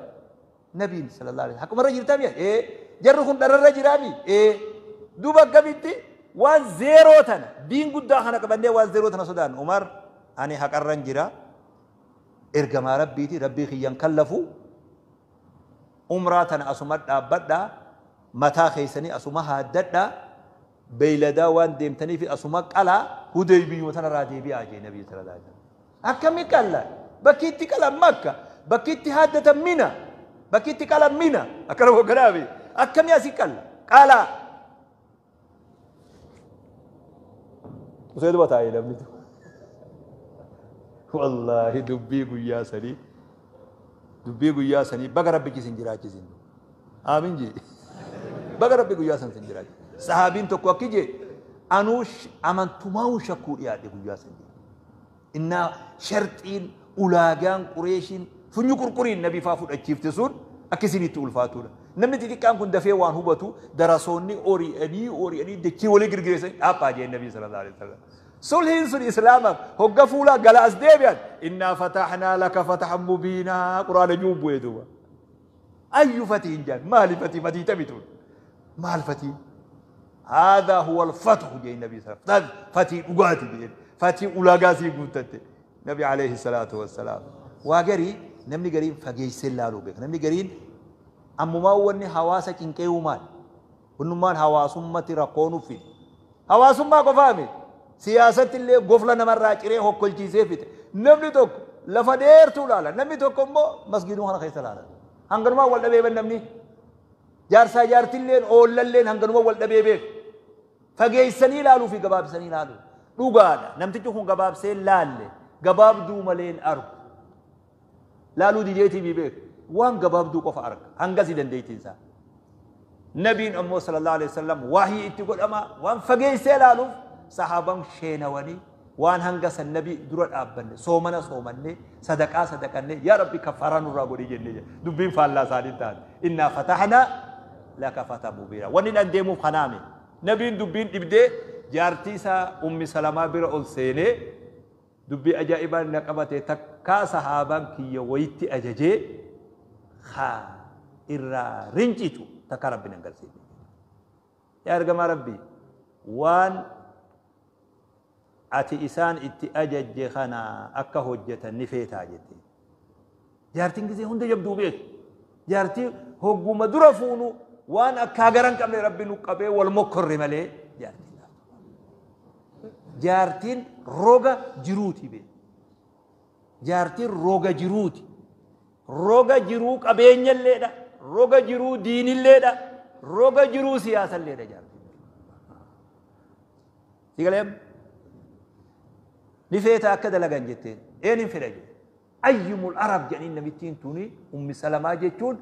Nabiin sallallahu alaihi haqumarra jirtaa mi'a ee jarri kun dhararra jiraa mi ee duuba akkamitti waan zeeroo tana diin guddaa kana qabannee waan zeeroo tana sodaan Umar ani haqarra hin jira ergamaa Rabbiiti Rabbii kiyyan kallafu umraa tana asuma dhaabbadhaa mataa keessanii asuma haaddadhaa beeyladaa waan deemtaniif asuma qalaa Hudaybiyyuma tanarraa deebi'aa jee Nabii sallallahu alaihi wasallam. Akkami qalla? Bakki itti qalan Makka, bakki itti haaddatan Mina, bakki itti qalan Mina. Akkana hogganaafi akkami asii qalla? Qalaa. Usee duba taa'ee namni. Wallaahi dubbii guyyaa sanii dubbii guyyaa sanii baga Rabbichi isin jiraachisin. Aamin jee. Baga Rabbi guyyaa san isin jiraachise. Sahaabiin tokko akki jee anuu amantumaa'uun shakkuu dhiyaadhe guyyaa san jee. Innaa sharxiin ulaagaan Qureeshiin funyu qurquriin Nabi faa fudhachiifte sun akka isinitti ulfaatudha. Namni xixiqqaan kun dafee waan hubatu darasoonni ori'anii ori'anii dachii walii girgireessanii dhaaphaa jeen Nabi sallallahu alaihi wasallam. Sulhiin sun Islaamaaf hogga fuulaa gala as deebi'an innaa fatahnaa laka fatahan mubiinaa quraana juun bu'ee duuba. Ayyu fatiin jaan maali fatii fatii taphituun maal fatii هذا هو الفتح جاي النبي صلى الله عليه وسلم فتي dhugaati jeen fatii ulaagaa sii guuttatte Nabi alayhi salaatu wassalaam. Waa garii namni gariin fageessee laaluu beeka namni gariin ammumaa wanni hawaasa cinqeeyuu maal wannummaan hawaasummatti rakkoo nuuf fide hawaasummaa qofaa miti siyaasatti illee gofla namarraa ciree hokkolchiisee fide namni tokko lafa dheertuu laala namni tokko immoo masgiiduma kana keessa laala hanganumaa wal dhabee ban namni jaarsaa jaartilleen oollalleen hanganuma wal dhabee beeku fageessanii ilaaluu fi gabaabsanii ilaaluu Dhugaadha. Namtichi kun gabaabsee laalle gabaabduu malee hin argu. Laaluu dideetii bi beeku. Waan gabaabduu qofa arga. Hangasii dandeettiin isaa. Nabiin ammoo sallallahu alaihi wasallam wahyii itti godhama waan fageessee laaluuf sahaabaan sheenawanii waan hanga san nabii dura dhaabbanne soomana soomanne sadaqaa sadaqanne yaa rabbi kafaraa nurraa godhi jennee jedha. Dubbiin faallaa isaanii taate. Innaa fatahnaa laka fata mubiina. Wanni nan deemuuf kanaame. Nabiin dubbiin dhibdee jaartii isaa Ummi Salamaa bira ol seenee dubbii ajaa'ibaan na qabate takkaa sahaabaan kiyya wayitti ajajee haa irraa rincicu takkaa rabbi nan garsiifne. Yaa ergamaa rabbii waan ati isaan itti ajajje kana akka hojjetan ni feetaa jette. Jaartiin gisee hunda jabduu beeku. Jaartii hogguma dura fuunu waan akkaa garan qabne rabbi nu qabee wal mokkorre malee jaartiin laaftu. Jaartiin roga jiruuti beeku. Jaartiin roga jiruuti. Roga jiruu qabeenyalleedha. Roga jiruu diinilleedha. Roga jiruu siyaasalleedha jaartiin. Si galee ni feeta akka dalagan jetteen een hin fedha jedhe. Ayyimul arab jedhanii namittiin tuni Ummi Salamaa jechuun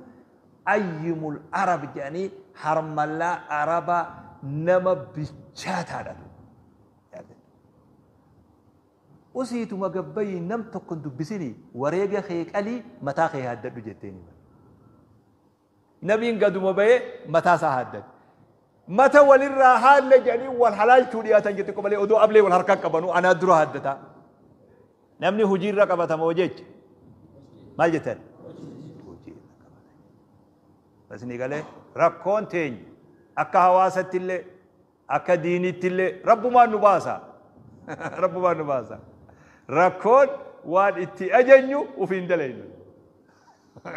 ayyimul arab jedhanii harmallaa araba nama bilchaataadha. Usiituma gabbayii nam tokko hin dubbisinii wareega kee qalii mataa kee haaddadhu jetteeni. Nabiin gaduma bahee mataa isaa haaddate. Mata walirraa haadne jedhanii wal halaalchuu dhiyaatan jette malee odoo ablee wal harkaan qabanuu anaa dura haaddataa. Namni hojiirra qabatamoo jecha maal jettan? Hojiirra qabata. Basni galee rakkoon teenya akka hawaasatti illee akka diinitti illee rabbumaan nu baasa. Rabbumaan nu baasa. Rakkoon waan itti ajajnu ofiin dalaynu.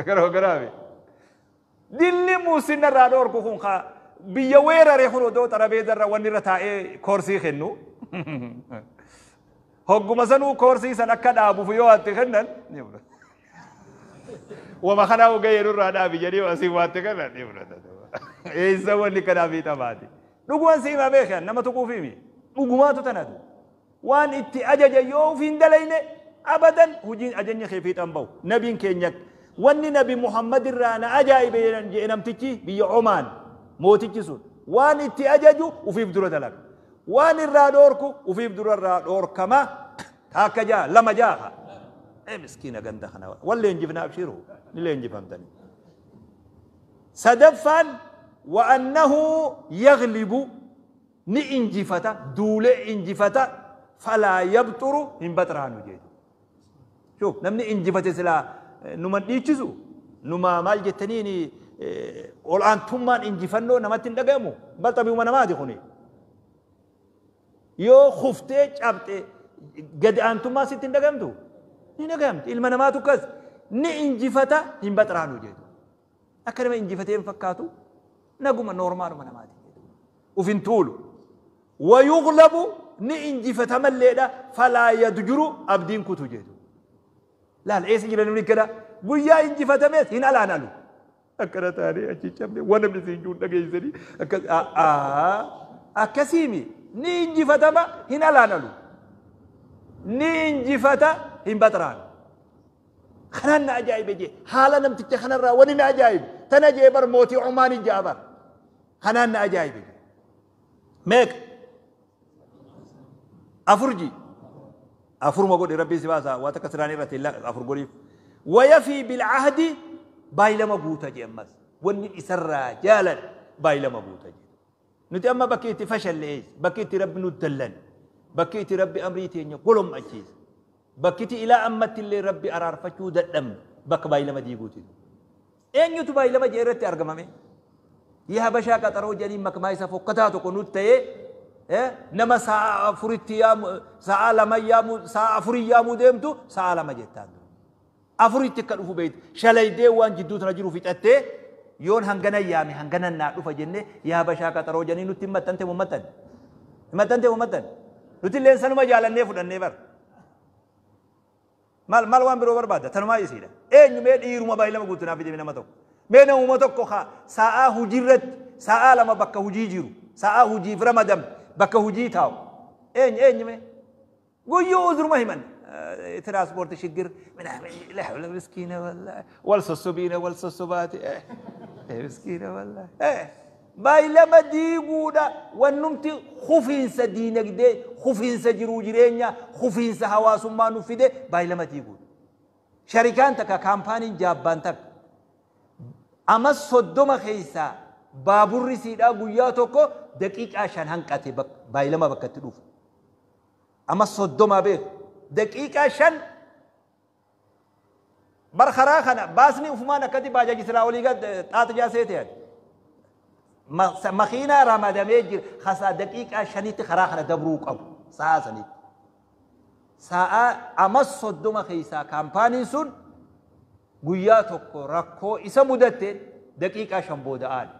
Garoo garaame. Dilli muusinna irraa dhoorku kun biyya weerare kun odoo xarabeezarra wanni irra taa'ee koorsii kennu. Hogguma sanuu koorsii san akka dhaabuuf yoo atti kennan ni fudhata. Wama kanaa gahee nurraa dhaabi jedhee asii waatti kennan ni fudhata. Eessa wanni kanaaf hiixamaati. Dhugumaan si himaa beekan nama tuquuf himi. Dhugumaatu tanatu. Waan itti ajaja yoo ofiin dalayne abadan hojiin ajajni kee fiixan bahu. Nabiin keenya wanni nabi Muhammad irraa na ajaa'ibe jedhe namtichi biyya Omaan mootichi sun waan itti ajaju ufiif dura dalaga. Waan irraa dhoorku ufiif dura irraa dhoorkama. Takka jaa lama jaaha. Miskiina ganda kana wal leenjifna abshiru ni leenjifamtani. Sadaffaan wa annahu yaglibu ni injifata duulee injifata falaa yabxuru hin baxraanu jedhu. Shuf namni injifate silaa numa dhiichisu numa maal jettaniin ol aantummaan injifannoo namatti hin dhagayamu balxabiuma namaati kuni. Yoo kuftee cabxe gadi aantummaa sitti hin dhagayamtu ni dhagayamti ilma namaatu akkas ni injifata hin baxraanu jedhu. Akka nama injifatee hin fakkaatu naguma noormaaluma namaati jedhu. Uf hin tuulu. Wayuglabu ni injifata malleedha falaa yadjuru abdiin kutu jedhu. Laal eessa jira namni kana guyyaa injifatamees hin alaanalu. Akkana taanee achi cabne waan namni siin jiru dhageessanii akkasiimi ni injifatama hin alaanalu. Ni injifata hin baxraanu. Kanaan na ajaa'ibe jee haala namticha kanarraa wani na ajaa'ibe tana jee bar mootii Omaan hin ja'a bar. Kanaan na ajaa'ibe jee. Meeqa? Afur ji. Afuruma godhi rabbii si baasa waa takka siraan irratti afur godhiif. Wayafii bilcahdi baay'ilama guuta jee ammas. Wanni isarraa jaalan baay'ilama guuta jee. Nuti amma bakki itti fashalle eessa? Bakki itti rabbi nu dallan. Bakki itti rabbi amrii teenya golom'achiisa. Bakki itti ilaa ammatti illee rabbi araarfachuu dadhabne bakka baay'ilama diiguuti. Eenyutu baay'ilama jee irratti argamame? Yaa Habashaa qaxaroo jedhanii makmaa isa fokkataa tokko nutti ta'ee nama sa'a afuritti yaamu sa'a lama yaamu sa'a afurii yaamuu deemtu sa'a lama jettaan. Afuritti akka dhufu beektu shalaydee waan jidduu tana jiru fixattee yoon hangana yaame hangana naa dhufa jennee yaa Habashaa qaxaroo jedhanii nutti hin maxxante moo maxxan? Hin maxxante moo maxxan? Nuti illee sanuma jaalannee fudhannee bara. Maal maal waan biroo barbaadda tanumaa isiidha. Eenyu mee dhiiruma baay'ilama guutuu naaf fidee nama tokko. Mee namuma tokko haa sa'aa hojiirratti sa'aa lama bakka hojii jiru sa'aa hojiif ramadame bakka hojii taa'u. Eenyu eenyu mee? Guyyuu uzruma himan. Tiraanspoortii shiggir minaa miskiina wallaahi wal sossobiina wal sossobaati miskiina wallaahi. Baay'ilama diiguudha wannumti kufiinsa diinagdee, kufiinsa jiruu jireenya, kufiinsa hawaasummaa nu fide baay'ilama diiguudha. Sharikaan takka, kaampaaniin jaabbaan takka ama 30 keessaa baaburri siidhaa guyyaa tokko daqiiqaa 5 hanqate baay'ilama bakka itti dhufu. Ama 30 beeku daqiiqaa 5 bar karaa kana baasni ufumaan akkatti baajaaji silaa olii gad xaaxa jaasee ta'an. Makiinaa ramadamee jira kasaa daqiiqaa 5tti karaa kana dabruu qabu sa'a sanitti. Sa'a ama 30 keessaa kaampaaniin sun guyyaa tokko rakkoo isa mudatteen daqiiqaa 5 booda aane.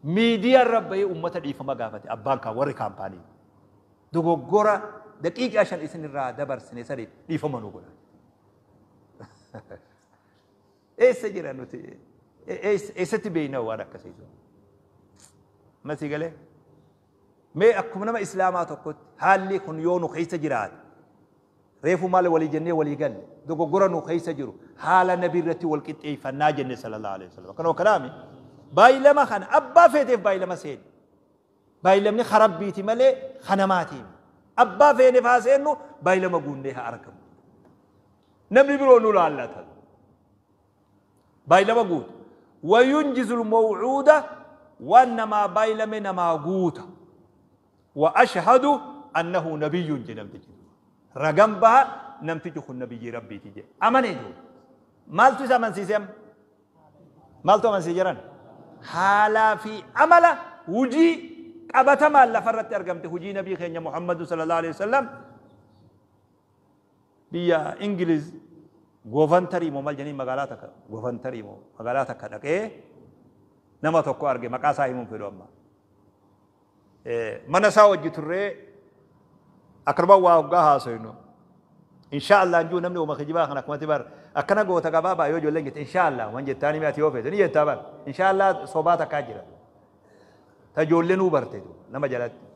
Miidiyaan rabbayee uummata dhiifama gaafate abbaan kaan warri kaampaanii. Dogoggora daqiiqaa 5 isinirraa dabarsine saniif dhiifama nu godha. Eessa jira nuti? Eessatti beeyna waan akkasii? Masii galee? Mee akkuma nama islaamaa tokkotti haalli kun yoo nu keessa jiraate, reefu maal walii jennee walii galle? Dogoggora nu keessa jiru haala nabi irratti wal qixxeeffannaa jenne sallallahu alaihi wasallam. Kanoo kanaami baay'ilama kana abbaa feeteef baay'ilama seeni. Baay'ilamni karabbiiti malee kanamaatiin. Abbaa feeneef haa seennu, baay'ilama guunnee haa argamu. Namni biroo nu laallata. Baay'ilama guutu. Wayunjizul mawcuuda, waan namaa baay'ilame namaa guuta. Wa ashhadu annahu nabiyyun jedhe namtichi. Ragan baha namtichi kun nabiyyi rabbiiti jedhe. Amanee jiru. Maaltu isa amansiise amma? Maaltu amansiise jiran? Haalaa fi amala hujii qabatamaan lafarratti argamte, hujii nabii keenya Muhammadu sallallahu alaihi wasallam. Biyya Ingiliz Goofantarii moo maal jedhanii, magaalaa takka Goofantarii moo magaalaa takka dhaqee nama tokko arge, maqaa isaa himuun fedhu amma. Mana isaa wajji turree akkanuma waa hoggaa haasoynu. Insha Allah njuu namni uma kijibaa kana akkumatti bar akkana goota gabaabaa yoo ijoolleen jette insha Allah waan jettaani mi'ati yoo feete ni jettaa bar insha Allah sobaa takkaa jira. Ta ijoollee nuu barte nama jalatti.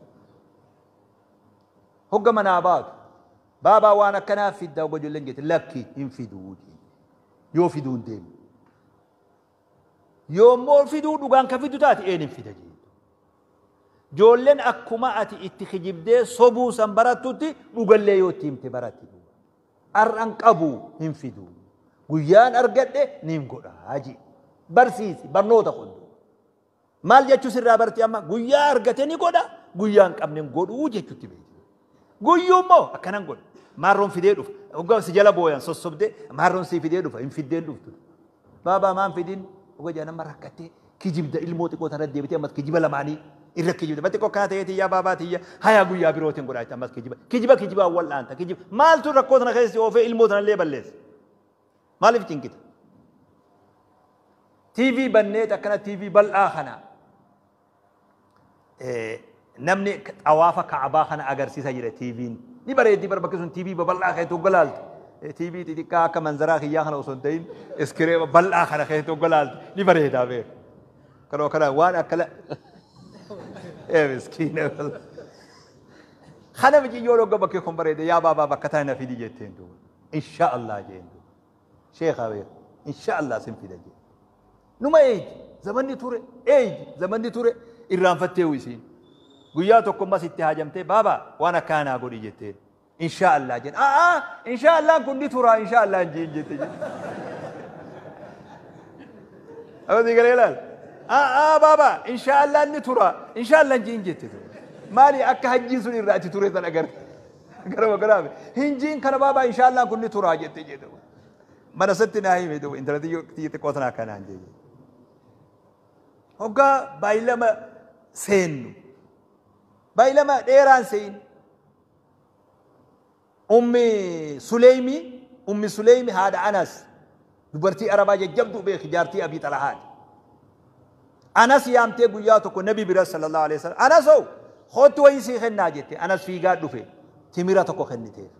Hogga manaa baatu baabaa waan akkanaa fiddaa hogga ijoolleen jette lakki hin fiduu, yoo fiduu hin deemu. Yoommoo fiduu dhugaan ka fidu taate een hin fida jeetu. Ijoolleen akkuma ati itti kijibdee sobuu san barattutti dhugallee yoo itti himte baratti. Har'an qabu hin fidu. Guyyaan argadhe niin godha ji. Barsiisi barnoota kun. Maal jechuu sirraa barti amma? Guyyaa argate ni godha, guyyaa hin qabne hin godhuu jechuutti beekti. Guyyuu immoo akkanan godha. Maarroon fidee dhufa. Hoggaa si jala booyan sossobdee maarroon si fidee dhufa, hin fiddeen dhuftu. Baabaa maan fidin? Hoggaa jaa nama rakkattee kijibda ilmoo xiqqoo tanatti deebitee ammas kijiba lamaanii irra kijibda. Ba xiqqoo akkana ta'ee tiyyaa baabaa tiyya hayaa guyyaa birootiin godhaa jettee ammas kijiba. Kijiba kijibaan wal'aanta kijiba. Maaltu rakkoo tana keessa si oofee ilmoo tanallee balleessa? Maaliif cinqita? TV banneet akkana TV bal'aa kana namni xawaafa Ka'abaa kana agarsiisa jira TV'n. Ni bareeddi bar bakki sun TV babal'aa keessatti hogga laaltu. TV xixiqqaa akka manzaraa kiyyaa kana osoo hin ta'in iskiree bal'aa kana keessatti hogga laaltu ni bareedaa beeku. Kanoo kana waan akkana miskiina. Kana miciyyoon hogga bakki kun bareede yaa baabaa bakka tana na fidi jetteen duuba. Insha Allah jeen duuba. Sheekhaa beeku. Insha Allah sin fida jeen. Numa eegi zamanni ture, eegi zamanni ture, irraanfattee isiin. Guyyaa tokko ammas itti haajamtee baabaa waan akkanaa godhi jetteen. Insha Allah jeen. A'aa, insha Allah kun ni tura, insha Allah jeen jette. Abadi galee laal. A'aa baabaa, insha Allah ni tura, insha Allah jeen jette. Maali akka hajjiin sun irraa itti ture san agarte. Garuma garaabe. Hinjiin kana baabaa, insha Allah kun ni tura jette jette. Mana satti naa hime duuba intala xiyya xiqqoo tana akkanaan jee. Hoggaa baay'ilama seennu. Baay'ilama dheeraan seen. Ummi Suleymi haadha Anas dubartii Arabaa jajjabduu beeki, jaartii Abii Xalahaati. Anas yaamtee guyyaa tokko nabi bira sallallahu alaihi wasallam, Anas hoo kootti wayii sii kennaa jette. Anas fiigaa dhufe, timira tokko kenniteef.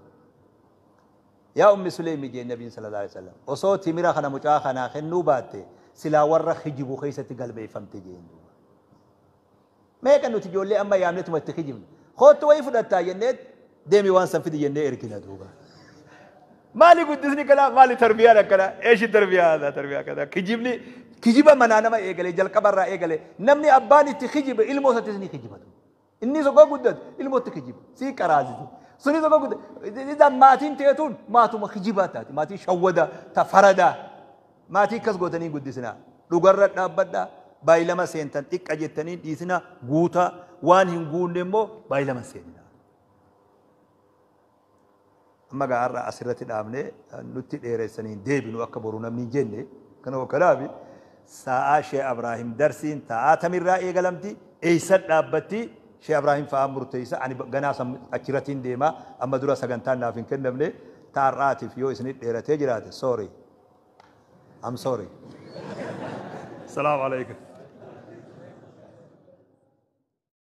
Yaa Ummi Suleymi jee nabiin sallallahu alaihi wasallam, osoo timira kana mucaa kanaa kennuu baatte silaa warra kijibu keessatti galmeeffamte jeen duuba. Meeqa nuti ijoollee amma yaamnetuma itti kijibne. Kootti wayii fudhattaa jenneet Deemi waan san fidi jennee ergina duuba. Maali guddisni kanaa? Maali tarbiyaan akkanaa? Eeshi tarbiyaa haadaa tarbiyaa akkanaa? Kijibni kijiba manaa nama eegale, jalqabarraa eegale. Namni abbaan itti kijibe ilmoo isattis ni kijibatu. Inni sokoo guddatu ilmootti kijiba. Sii qaraasise. Suni sokoo guddatu. Maatiin teetuun maatuma kijibaa taati. Maatii shawwadaa ta faradaa. Maatii akkas gootanii guddisinaa. Dhugarra dhaabbadhaa. Baay'ilama seentan xiqqa jettanii dhiisinaa, guutaa. Waan hin guunne immoo baay'ilama seeninaa. Amma gaa har'a asirratti dhaabnee nutti dheeressanii hin deebinu akka boru namni hin jenne. Kana kanaaf sa'aa Shee Abraahim darsiin ta'aa tamirraa eegalamti, eessa dhaabbatti, Shee Abraahim fa'aa murteessa. Ani ganaa achirratti hin deema, amma dura sagantaan naaf hin kennamne. Taarraatiif yoo isinit dheeratee jiraate, sorry, I'm sorry. Salaamu alaikum.